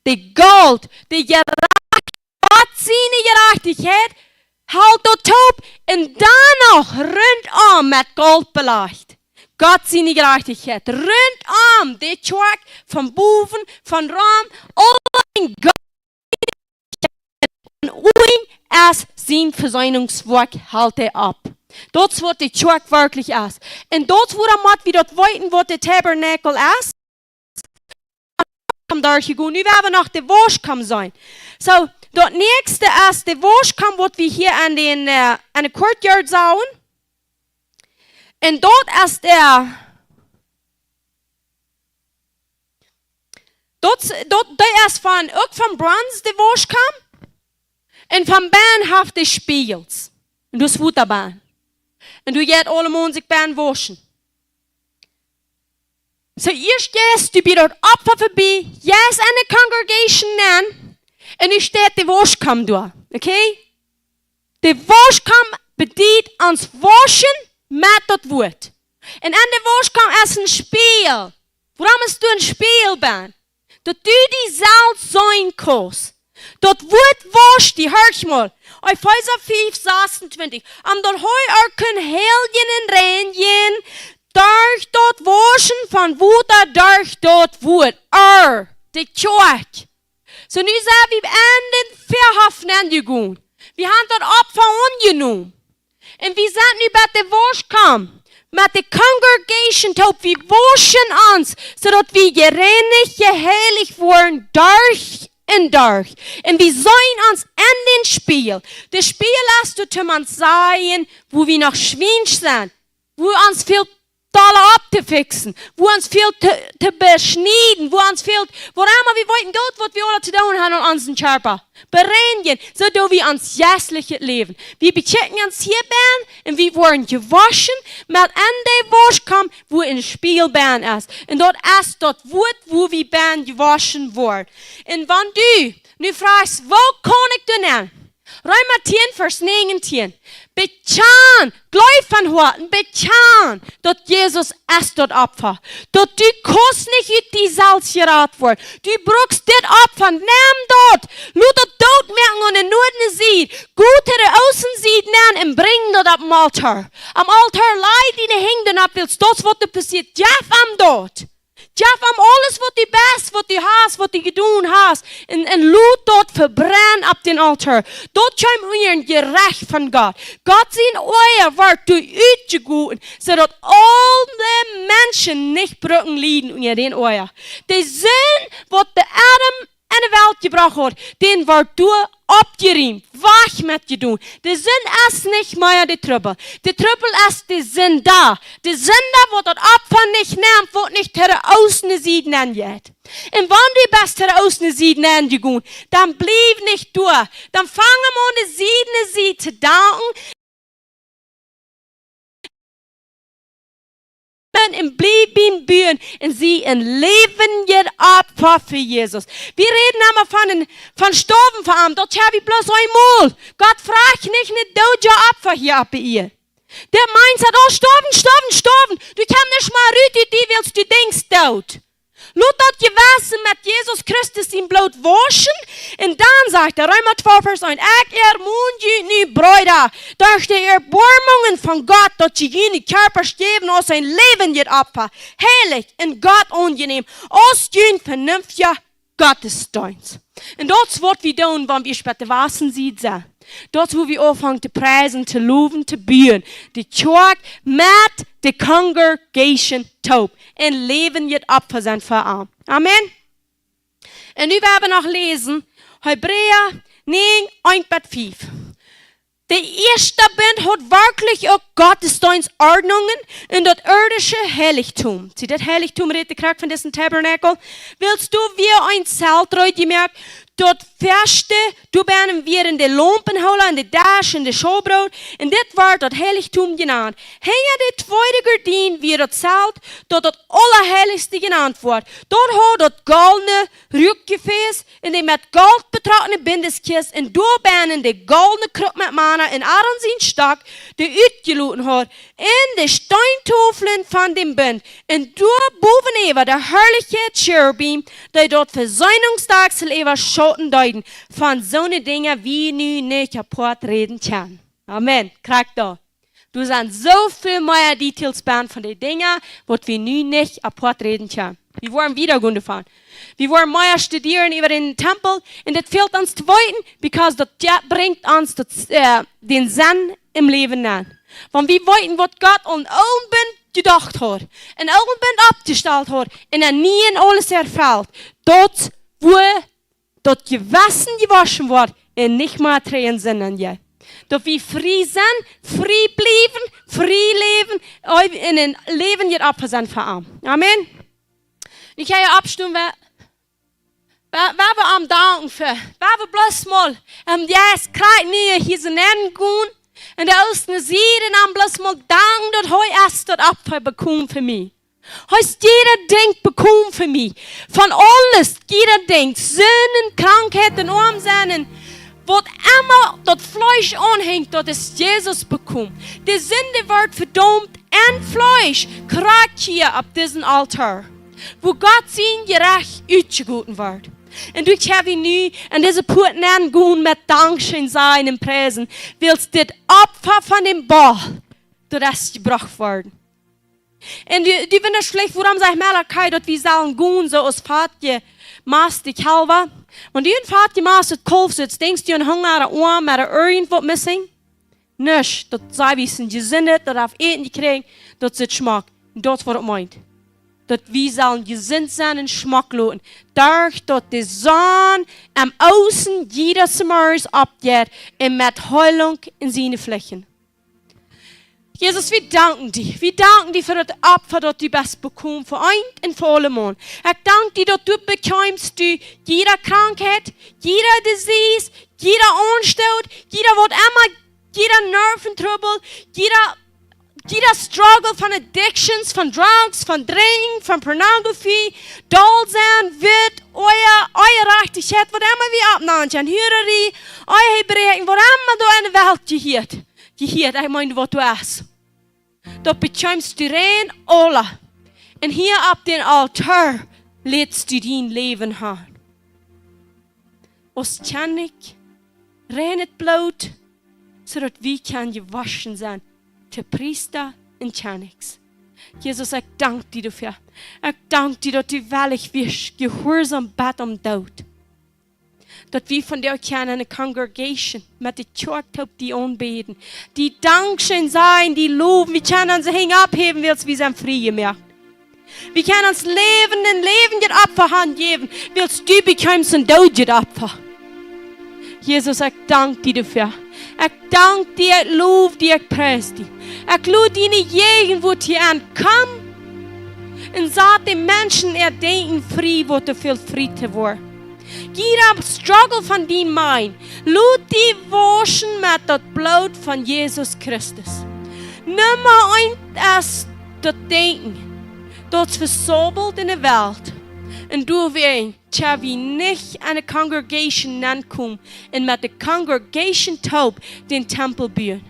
De Golt, de Jerajcht-, Gott siene Jerajchtichkjeit, helt doa toop un dan noch runtom met Golt belajcht. Gott siene Jerajchtichkjeit. Runtom de Kjoakj, von bowen, von rom, aul en Golt. Un unjen es sien Versöhnungswoakj, helt hee opp. Daut es waut de Kjoakj werkjlich es. Un daut es wuarom wie daut weeten, waut de Tabernakel es. Kaum derchjegonen. Nu woa wie noch de Wauschkaum seenen. Soo, daut näakjste es de Wauschkaum, waut wie hia aun dän, äh, aun de Courtyard sajen. Un daut es de, daut, daut, dee es von, uk von Bronz, de Wauschkaum. Un von bennen haft dee Spieejels. Un daut es Wota bennen. Un doa jeit aulemaun sikj bennen wauschen. Soo, ieescht jeist du bie daut Opfa vebie, jeist enne Congregation nenn, un nu steit de Wauschkaum doa, okay? De Wauschkaum bediet ons wauschen met daut Wuat. Un enne Wauschkaum es een Spieejel. Wuarom es doa een Spieejel bennen? Daut du die selfst seenen kaust. Daut Wuat wauscht die, horch mol. Efeesa fiew, sasuntwintich. Om daut hee kunn heiljen un reinjen, derch daut Wauschen von Wota, derch daut Wuat. Ar, de Kjoakj. Soo, nu sent wie aun dän Väahoff nenjegonen. Wie haben daut Opfa aunjenomen. Un wie sent nu bie de Wauschkaum, met de Congregation toop, wie wauschen ons, soo daut wie jereinicht, jeheilicht woaren, derch un derch. Un wie seenen ons en dän Spieejel. De Spieejel es doa, om ons to sajen, wua wie noch schwiensch sent, wua ons fält dolla opptofixen, wua ons fält to, to beschnieden, wua ons fält, wuarom wie weeten goot, waut wie aula to doonen haben aun onsen Kjarpa. Bereinjen, soo doo wie ons jeistlichet Läwen. Wie bekjikjen ons hia bennen un wie woaren jewauschen, met en de Wauschkaum, wua een Spieejel bennen es. Un daut es daut Wuat, wua wie bennen jewauschen woaren. Un wan du nu frajchst, wua kaun ekj doa nenn? Reema tieen, Varsch näajentieen. Bekjan, jleew von Hoaten, bekjan, daut Jesus es daut Opfa. Daut du kaust nich ut die selfst jerat woaren. Du brukst dit Opfa, nemm daut. Lot daut doot moaken aun de noadne Sied. Go to de oostne Sied nenn un brinj daut opp dän Aultoa. Aum Aultoa laj diene Henj doaropp, wiels daut es waut doa passieet. Jeff am daut. Jeff am aules waut du best, waut du hast, waut du jedonen hast. Un, un lot daut vebrennen opp dän Aultoa. Daut kjemt unja een Jerecht von Gott. Gott sien Oaja woat doa utjegoten, soo daut aule Menschen nich brucken lieden unja dän Oaja. De Sind waut de Adam enne Welt jebrocht haud, dän woat doa oppjerieemt, wajch met jedonen. De Sind es nich mea de Trubbel. De Trubbel es de Sinda. De Sinda waut daut Opfa nich nemt, waut nich to de oostne Sied nenn jeit. Un wan du best to de oostne Sied nenn jegonen, dan bliew nich doa. Dan fang aun de siedne Sied to danken. Un bliew biem Buen un sie een läwendjet Opfa fa Jesus. Wie räden emma von een, von stoawen fa am. Daut hab wie bloos eemol. Gott frajcht nich no doodje Opfa hia oppe Ieed. De Mensch sajcht: "Oh, stoawen, stoawen, stoawen. Du kjemst nich mea rut ut die, wiels du denkjst doot." Lot daut Jewessen met Jesus Christus sien Bloot wauschen. Un dan sajcht hee, Reema twee Varsch eent: "Ekj ermon junt nu, Breeda, derch de Erboarmungen von Gott, daut jie june Kjarpa jäwen aus een läwendjet Opfa, heilich un Gott aunjenäm, aus jun vernünftja Gottesdeenst." Un daut es waut wie doonen, wan wie bie de Wassen Sied sent. Daut es wua wie aunfangen to priesen, to lowen, to buen. De Kjoakj met de Congregation toop. Een läwendjet Opfa sennen fa am. Amen. Un nu woa wie noch läsen, Hebräa näajen, eent bat fief. De ieeschte Bunt haud werkjlich uk Gottesdeenstordnungen en daut irdische Heilichtum. See, daut Heilichtum rät de Krakjt von disen Tabernakel. Wiels doa wia een Zelt reed jemoakt, daut ieeschte, doa bennen wieren de Laumpenhoola un de Desch un de Schaubrot. Un dit wort daut Heilichtum jenant. Hinja de tweede Gardien wia daut Zelt, daut daut Aulaheilichste jenant wort. Doa haud daut goldne Ruakjefäs un de met Golt betrockne Bindeskjist un doa bennen de goldne Kruck met Mana un Aaron sien Stock, dee utjeloten haud, un de Steentofeln von dän Bunt. Un doa bowen äwa de Harlichkjeit Cherubim, dee daut Vesöhnungsdaksel äwaschauten deeden. Von soone Dinja wie nu nich apoat räden kjennen. Amen. Krakjt daut. Doa sent soo väl mea Details bennen von de Dinja, waut wie nu nich apoat räden kjennen. Wie woaren wieda gonen doavon. Wie woaren mea studieren äwa dän Tempel. Un daut fält ons to weeten, because daut, jo, brinjt ons daut, äh, dän Senn em Läwen aun. Wan wie weeten, waut Gott aun aulem Bunt jedocht haud, un aulem Bunt oppjestalt haud, un aun nieen aules erfelt, daut woat daut Jewessen jewoschen woat un nich mea Tränen sennen, jo. Daut wie frie sent, frie bliewen, frie läwen, eu-, en een läwendjet Opfa sennen fa am. Amen. Nu kjenn jie oppstonen, wäa, wäa, wäa wie am danken fa, wäa wie bloos mol, ähm, yes, krakjt nu hia sent engonen, un de Oosten sied un am bloos mol danken, daut hee ieescht daut Opfa bekomen fa mie. Hee haft jieda Dinkj bekomen fa mie. Von aules, jieda Dinkj. Sind un Krankheit un oam sennen. Waut emma daut Fleesch aunhenjt, daut haft Jesus bekomen. De Sind wort vedaumt em Fleesch, krakjt hia opp disen Aultoa. Wua Gott sien Jerecht utjegoten wort. Un doa kjenn wie nu aun dise Puat aungonen met Dankscheen sajen un priesen, wiels dit Opfa von dän Boll, daut es jebrocht worden. Un du, du wundasch veleicht, wuarom sajcht Malachi, daut wie sellen gonen soo aus fatjemaste Kjalwa? Wan du een fatjemastet Kaulf sitst, denkjst du aun Hunga ooda Oam ooda irjentwaut missing? Nuscht, daut sent wie sent jesundet, daut haft Äten jekjräajen, daut sitt schmock. Un daut es waut et meent. Daut wie sellen jesunt sennen un schmock loten. Doaderch daut de Sonn em Oosten jieda Zemorjes oppjeit un met Heilunk en siene Flichten. Jesus, wie danken die. Wie danken die fa daut Opfa, daut du best bekomen, fa eent un fa aulemol. Ekj dank die, daut du bekjemst du jieda Krankheit, jieda Disease, jieda Aunstoot, jieda waut emma, jieda Nerventrubbel, jieda, jieda Struggle von Addictions, von Drugs, von Drinkjen, von Pornografie, doll sennen, Wut, Oaja, Oajarajchtichkjeit, waut emma wie oppnämen, Huararie, Oaja hebräaken, waut emma doa en de Welt jehieet. Jehieet, ekj meen, waut du hast. Daut bekjemst du rein aula. Un hia opp dän Aultoa lätst du dien Läwen han. Aus Kjennich, reinet Bloot, soo daut wie kjennen jewoschen sennen to Priesta un Kjennichs. Jesus, ekj dank die doafäa. Ekj dank die, daut du wellich wieescht, jehuarsom bat aum Doot. Daut wie vondoag kjennen enne Congregation met de Kjoakj toop die aunbäden, die Dankscheen sajen, die lowen, wie kjennen onse Henj opphäwen, wiels wie sent frie jemoakt. Wie kjennen ons Läwen, een läwendjet Opfa hanjäwen, wiels du bekjemst een doodjet Opfa. Jesus, ekj dank die doafäa. Ekj dank die, ekj low die, ekj pries die. Ekj lod diene Jäajenwuat hia aun. Komm un sat de Menschen äa Denkjen frie, waut doa fält frie to woaren. Jieda Struggle von dien mind, lot die woschen met daut Bloot von Jesus Christus. Numma eent es daut Denkjen, daut es vesaubelt enne Welt. Un doawäajen kjenn wie nich enne Congregation nenkomen un met de Congregation toop dän Tempel buen.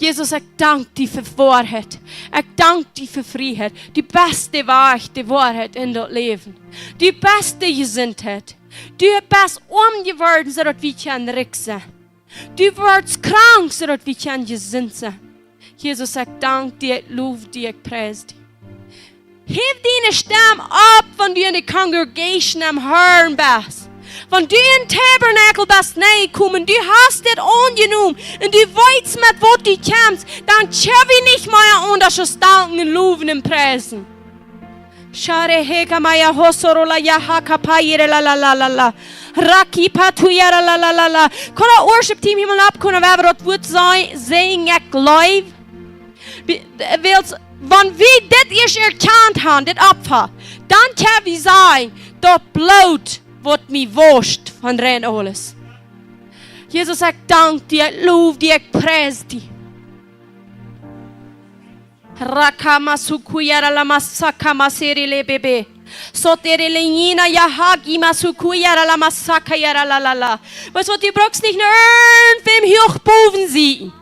Jesus, ekj dank die fa Woarheit. Ekj dank die fa Frieheit. Du best de Wajch, de Woarheit un daut Läwen. Du best de Jesuntheit. Du best oam jeworden, soo daut wie kjennen rikj sennen. Du wordst krank, soo daut wie kjennen jesunt sennen. Jesus, ekj dank die, ekj low die, ekj pries die. Häw diene Stemm opp, wan du enne Congregation aum Hieren best. Wan du en Tabernacle best nenjekomen, du hast dit aunjenomen un du weetst, met waut du kjemst, dan kjenn wie nich mea aundasch aus danken un lowen un priesen. Share heka maya hosoro la ya haka payere la la la la la. Raki patu yara la la la la. Kaun daut worship team hielemaun oppkomen, wan wie daut Wuat sajen, ekj jleew. Wie, äh, wiels, wan wie dit ieescht erkjant haben, dit Opfa, dan kjenn wie sajen, daut Bloot waut mie wauscht von rein aules. Jesus, ekj dank die, ekj low die, ekj pries die. Rakamasukuyara lamasakamaseri le bebe. Sotere le nina yahagi masukuyara lamasakayara la la la. Weetst waut, du brukst nich no irjentwäm huach bowen seenen.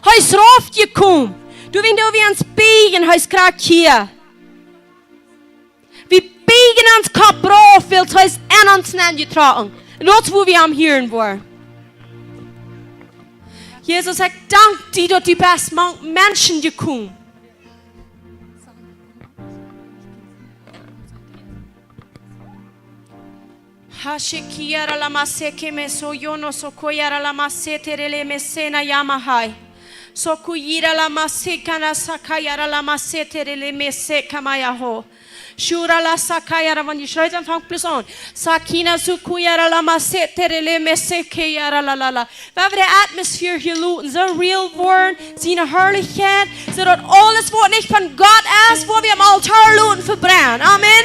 Hee es rauf jekomen. Du, wan du wie ons biejen, hee es krakjt hia. Wie biejen ons Kopp rauf, wiels hee es en ons nenjetrocken. Un daut es, wua wie am hieren woaren. Jesus, ekj dank die, daut du best mank Menschen jekomen. Hashikiara la maseke me so yo no sokoyara la masete rele mesena yamahai. Sokuyira la masekana sakayara la masete rele meseka mayaho. Shura la sakayara, wan du schreist, dan fang bloos aun. Sakina sukuyara la masete rele meseke yara la la la. Wan wie de Atmosphäre hia loten soo real woaren, siene Harlichkjeit, soo daut aules waut nich von Gott es, woa wie aum Altoa loten vebrennen. Amen.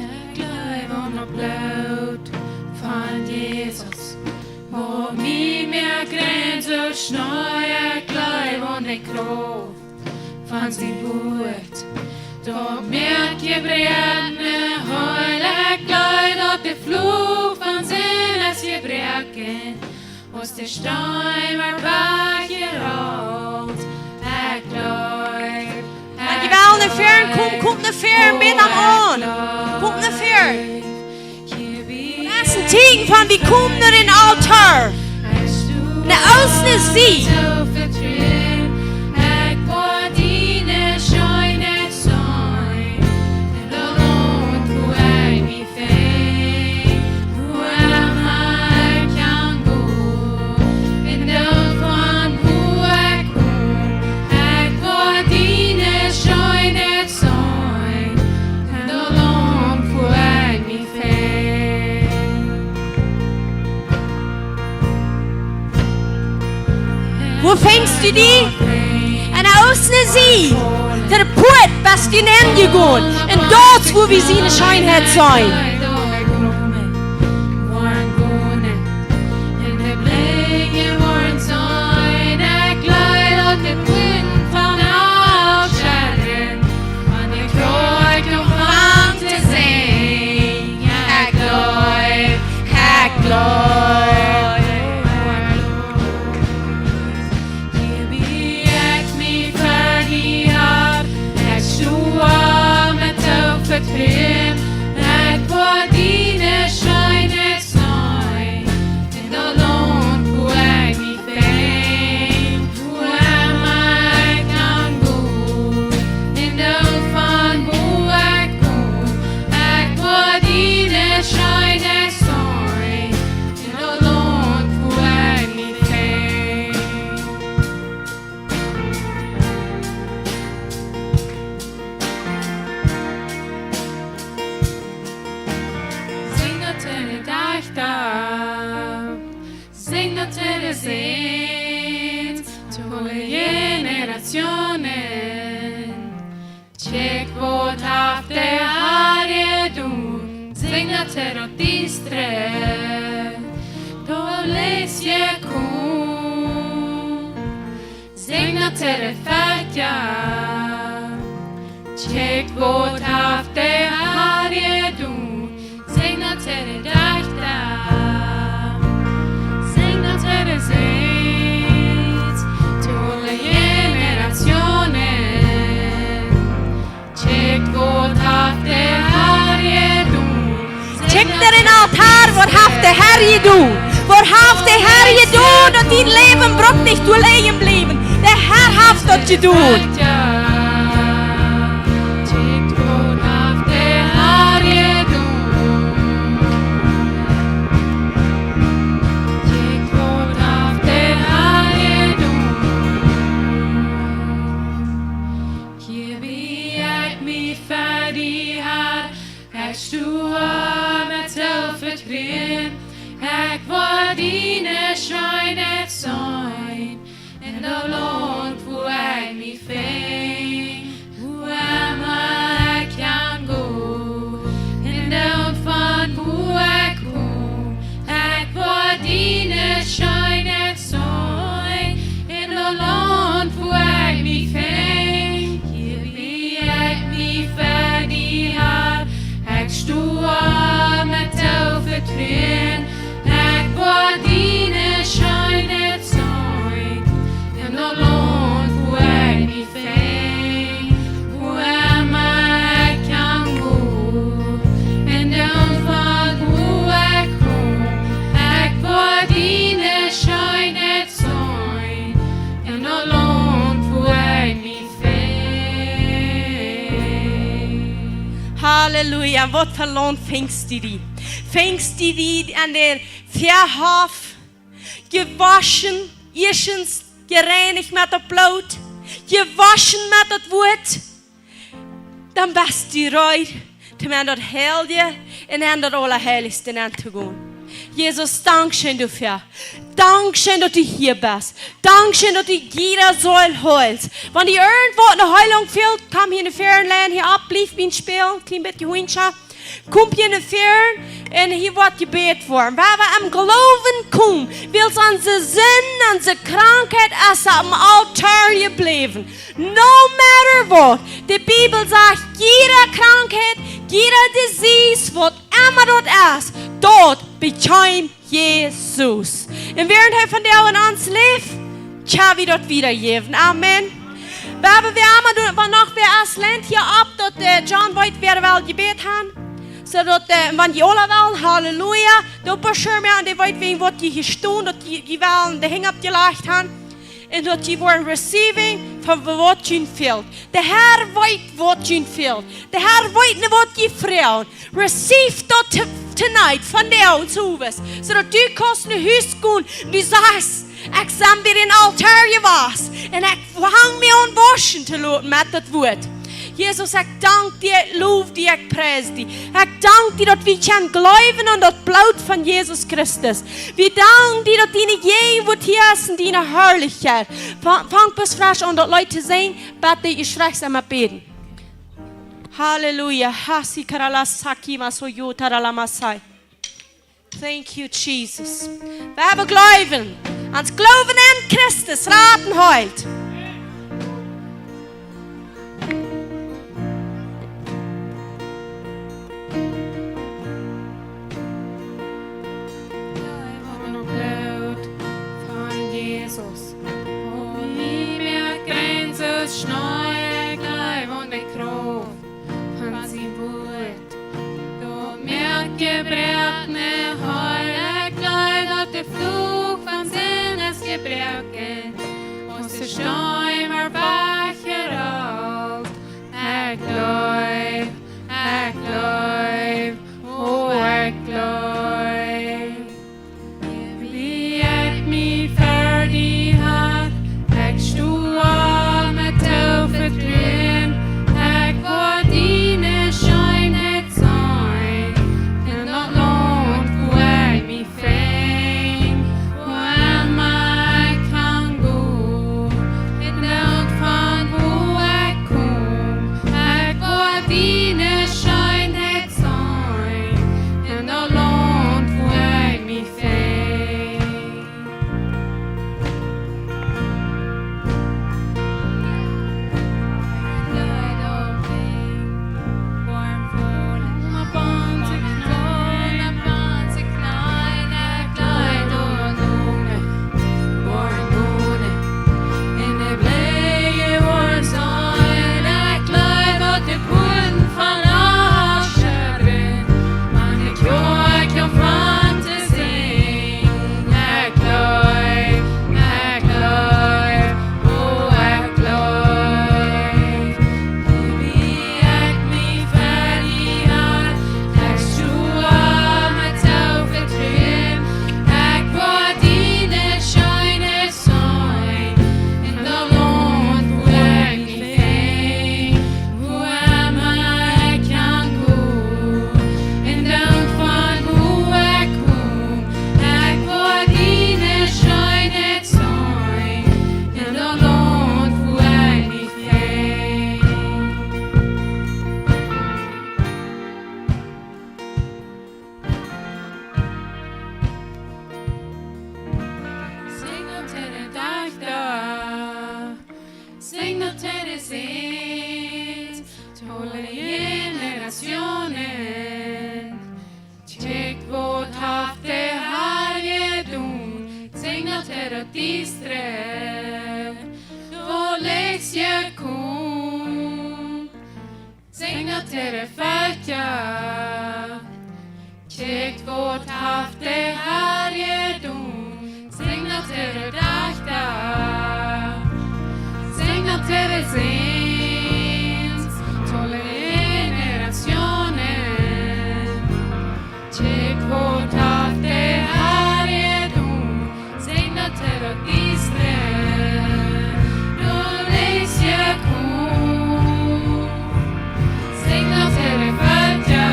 Ekj jleew aun daut Bloot von Jesus, waut mie moakt rein soo schnell. Ekj jleew aun de Krauft von sien Wuat, daut moakt jebroakne heil. Ekj jleew, daut de Fluch von Sind es jebroaken, aus de Stein wajchjerollt. Ekj jleew. Wan jie wellen no väaren komen, komt no väaren, bät am aun. Komt no väaren. Daut es een Tieekjen von, wie komen no dän Altoa. Een Aussnit. Wua fangst du die? Aun de Aussnit. Too de Puat best du nenjegonen. Un daut es, wua wie siene Scheenheit seenen. Ekj jleew, ekj jleew. Hia bie ekj mie fa die opp, ekj stoa met ope Oagen, ekj woa diene Scheenheit seenen, en daut Launt, wua ekj mie befint. Wua emma ekj aungoa, en daut von wua ekj kom, ekj woa diene Scheenheit seenen, en daut Launt, wua ekj mie befint. Sinj daut to de Dajchta. Sinj daut to de Sent, to de Jenerationen. Kjikj, waut haft de Har jedonen. Sinj daut to daut Diestre, daut Licht es jekomen. Sinj daut to de Velkja, kjikj, waut haft de Har jedonen. Sinj daut to de Dajchta, sinj daut to de Sent, to de Jenerationen. Kjikj, waut haft de Har jedonen. Kjikj no dän Altoa, waut haft de Har jedonen? Waut haft de Har jedonen? Daut dien Läwen brukt nich doa lijen bliewen. De Har haft daut jedonen. Kjikj, waut haft de Har jedonen. Kjikj, waut haft de Diene Scheenheit seenen, en daut Launt, wua ekj mie finj, wua emma ekj aun go, en daut von wua ekj kom, ekj woa diene Scheenheit seenen, en daut Launt, wua ekj mie finj, hia bie ekj mie ver die, Har, ekj stoa met too vetruen, ekj woa diene Scheenheit seenen, en daut Launt, wua ekj mie finj, wua emma ekj aun go, en daut von wua ekj kom, ekj woa diene Scheenheit seenen, en daut Launt, wua ekj mie finj. Halleluja, waut fa Launt finjst du die? Finjst du die aun dän Väahoff, jewoschen, ieeschtens jereinicht met daut Bloot, jewoschen met daut Wuat, dan best du reed, om en daut Heilje un en daut Aulaheilichste auntogonen. Jesus, dankscheen doafäa. Dankscheen, daut du hia best. Dankscheen, daut du jieda Seel heelst. Wan die irjentwaut ne Heelunk fält, komm hia no väaren, lien hia opp, bliew biem Spieejel, kjlien bät Hunja. Komm hia no väaren un hia woat jebät woaren. Wan wie em Gloowen komen, wiels onse Sind, onse Krankheit es aum Altoa jebläwen. No matter what. De Bibel sajcht, jiede Krankheit, jiede disease, waut emma daut es, daut bekjeem Jesus. Un wäarent hee vondoag en ons läft, kjenn wie daut wiedajäwen. Amen. Wie haben, wie haben, wan noch wäa es, lient hia opp, daut, äh, John weet, wäa well jebät haben. Soo daut, äh, wan jie aula wellen, Halleluja, daut beschirm wie aun, dee weet, wäajen waut jie hia stonen, daut jie, jie wellen de Henj oppjelajcht haben. Un daut jie woaren receiving von waut junt fält. De Herr weet waut junt fält. De Herr weet nu waut jie froagen. Receive daut to-, tonight, vondoag, soo aus. Soo daut du kaust no Hus gonen, du sajchst, ekj sie bie dän Altoa jewast. Un ekj fang mie aun woschen to loten met daut Wuat. Jesus, ekj dank die, ekj low die, ekj pries die. Ekj dank die daut wie kjennen jleewen aun daut Bloot von Jesus Christus. Wie danken die daut diene Jäajenwoat hia es un diene Harlichkjeit. Fa-, fang bloos fresch aun daut Leet to sinjen, bat du, ekj schrajch emol bäden. Halleluja. Hasi karala saki maso yo tarala masai. Thank you, Jesus. Wie haben Gloowen. Ons Gloowen aun Christus rat un heelt. Gloow aun daut Bloot von Jesus. Om mie moakt rein soo aus Schnee, gloow aun de Krauft von sien Wuat. Daut moakt Jebroakne heil, ekj gloow daut de Fluch von Sind es jebroaken. Onse Steem es wajchjerollt. Ekj gloow, ekj gloow, o, ekj gloow. Hia bie ekj mie ver die, Har, ekj stoa met too vetruen, ekj woa diene Scheenheit seenen, en daut Launt, wua ekj mie finj, Diestre, daut Licht jekomen. Sinj daut to de Velkja. Kjikjt, waut haft de Herr jedonen. Sinj daut to de Dajchta. Sinj daut to de Säns, to de Generationen. Kjikjt, waut haft de Herr jedonen. Sinj daut to de Diestre, daut Licht jekomen. Sinj daut to de Velkja.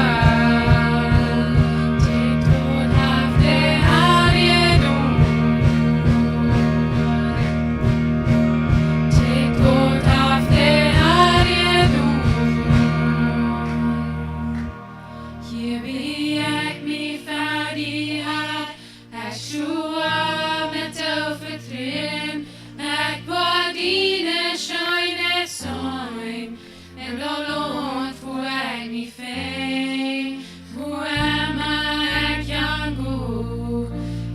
Kjikjt, waut haft de Herr jedonen. Kjikjt, waut haft de Herr jedonen. Hia bie ekj mie fa die, Herr, ekj stoa met too Vetruen, ekj woa diene Scheenheit seenen, en daut Launt, wua ekj mie finj, wua emma ekj han go,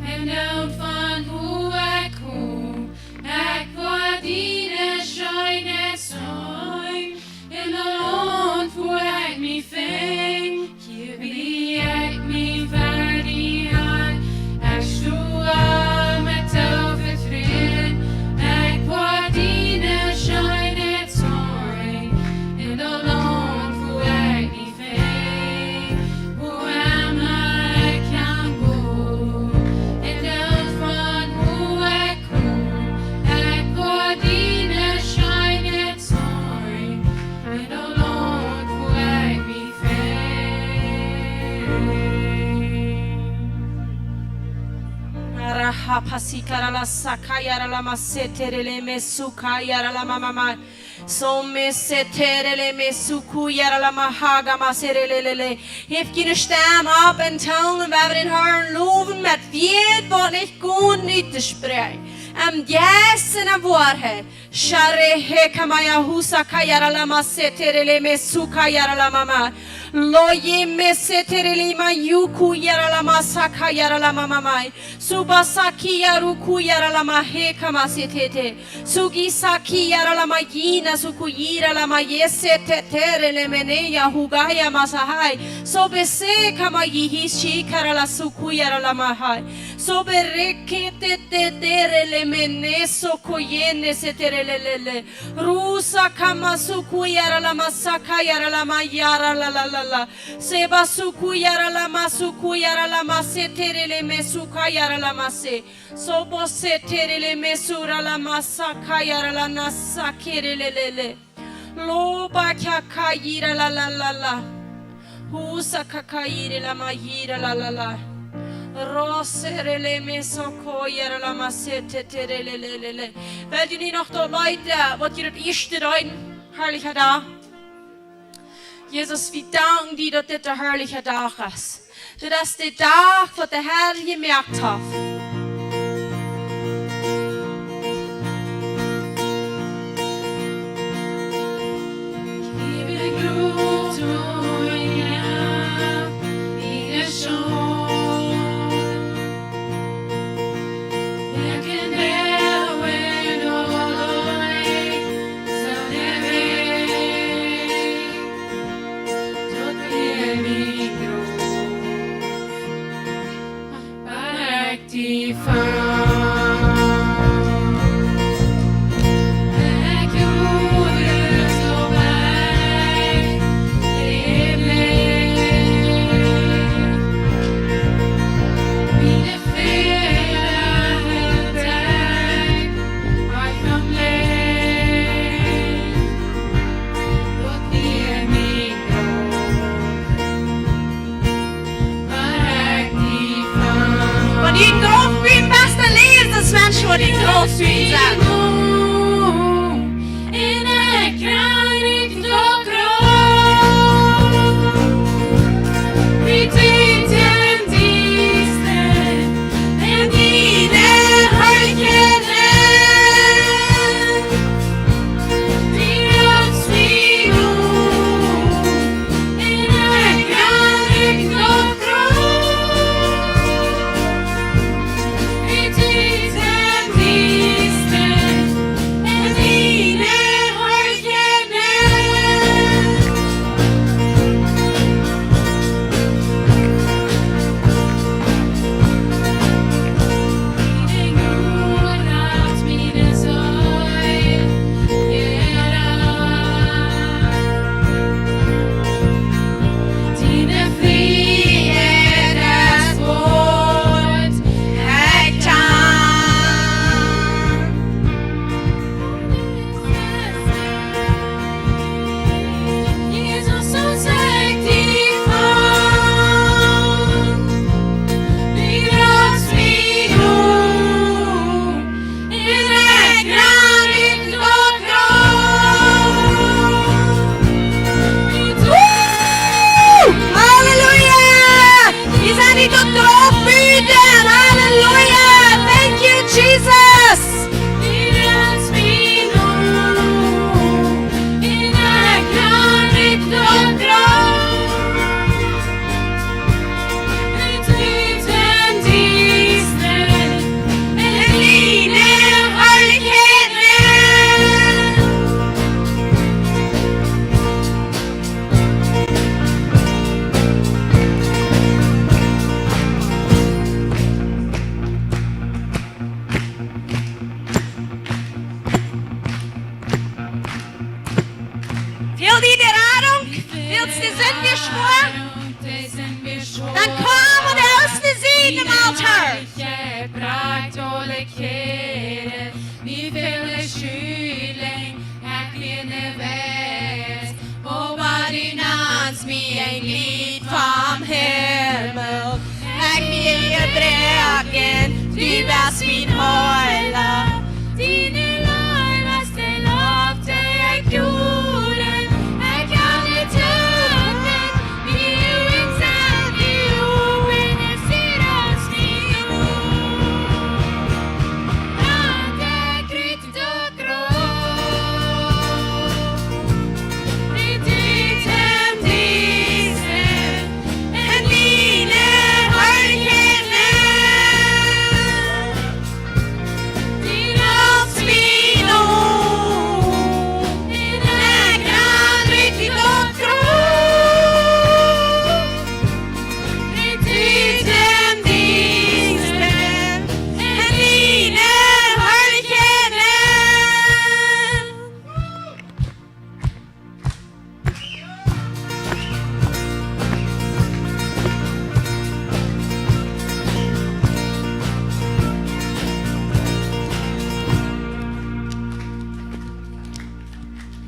en daut Launt von wua ekj kom, ekj woa diene Scheenheit seenen, en daut Launt, wua ekj mie finj. Hia bie ekj mie fa die, Herr, ekj stoa met too Vetruen, ekj woa diene Scheenheit seenen, en daut Launt, wua ekj mie finj, wua emma ekj han go, en daut Launt von wua ekj kom, ekj woa diene Scheenheit seenen, en daut Launt, wua ekj mie finj. Arahapasikara la sakayara la masetere le mesukayara la mamamai. Some setere le mesukuyara la mahaga maserelelele. Heft june Stemm opp un Tungen, wie woaren dän Herrn lowen met Wieed, waut nich goot uttospräakjen. Em Jeist un enne Woarheit. Share he kamaya husa kayara lama setere le mesu kayara lama ma. Lo ye me setere le ma yuku yara lama sa kayara lama mamai. Suba saki yaruku yara lama he kama setete. Sugi saki yara lama yina suku yira lama ye setere le mene ya hugaya masahai. Sobe se kama yihi shikara la suku yara lama hai. Sobe reke te te tere le mene soko yene setere le le le. Rusa kama suku yara lama saka yara lama yara la la la la. Seba suku yara lama suku yara lama setere le mesuka yara lama se. Sobo setere le mesura lama saka yara la na sakere le le le. Loba kaka yira la la la la. Husa kaka yire lama yira la la la. Rosere le mesoko yara lama setere le le le le. Well jie nu noch daut Leet, äh, waut jie daut ieeschte deeden, Herrlicher Dach. Jesus, wie danken die, daut dit de herrliche Dach es. Daut es de Dach, waut de Herr jemoakt haft. Wan du en Grauf best, dan läs daut, Mensch, waut en Grauf best. Dan kom un aus de Sieden, Alter. Pracht aule Kjäden, wie väle Schüling, ekj wia ne Welt, oba du nantst mie een Lied vom Himmel. Ekj wia jebroaken, du best mien Heela. Diene Leew es de Loft, dee ekj juden. Ekj kaun nich toopen, wie du en Sand, du openst die aus mien Mund. Dan ekj rut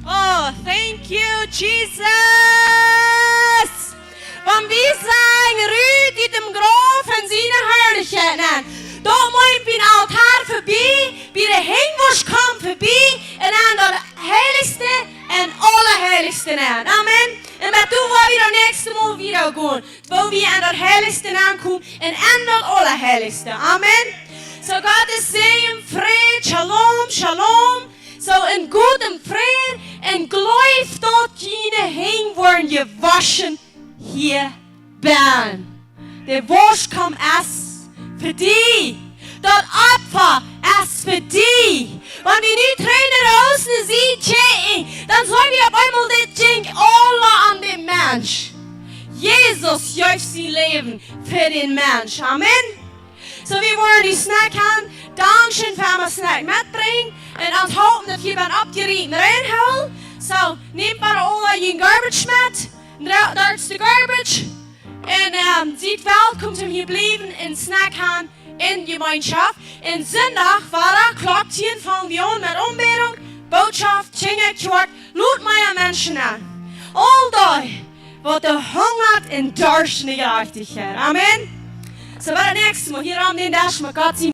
Oh, thank you, Jesus. Wan wie sajen, rut ut däm Grauf en siene Harlichkjeit nenn, dan mott wie aum Altoa verbie, bie de Henjwoasch komen verbie, un aun daut Heilichste un Aulaheilichste nenn. Amen. Un bat doa woa wie daut näakjste Mol wada gonen, wua wie aun daut Heilichste nenn komen un aun daut Aulaheilichste. Amen. Soo, Gottes Säajen, Fräd, Shalom, Shalom. Soo, un goot un Fräd, un jleew daut diene Henj woaren jewoschen hia bennen. De Wausch es fa die. Daut Opfa es fa die. Wan wie nu trigj no de Sied kjikjen, dan seenen wie opp eemol, dit jinkj aula om dän Mensch. Jesus jeef sien Läwen fa dän Mensch. Amen. Soo, wie woaren dee Snack han, dankscheen fa aulemol Snack metbrinjen. Un ons halpen daut hia bie oppjerieten reinhoolen. Soo, nämt mau aula jun Garbage met. Dra-, doa es de Garbage. Un, ehm, siet welkom toom hia bliewen un Snack han en Jemeenschoft. Un Sindach, wada, Klock tieen fangen wie aun met Aunbädunk, Bootschoft, Kjinja, Kjoakj, lot mea Menschen aun. Aul dee, waut hungat un darscht no Jerajchtichkjeit. Amen. Soo, bat daut näakjste Mol hia aun dän Desch met Gott sien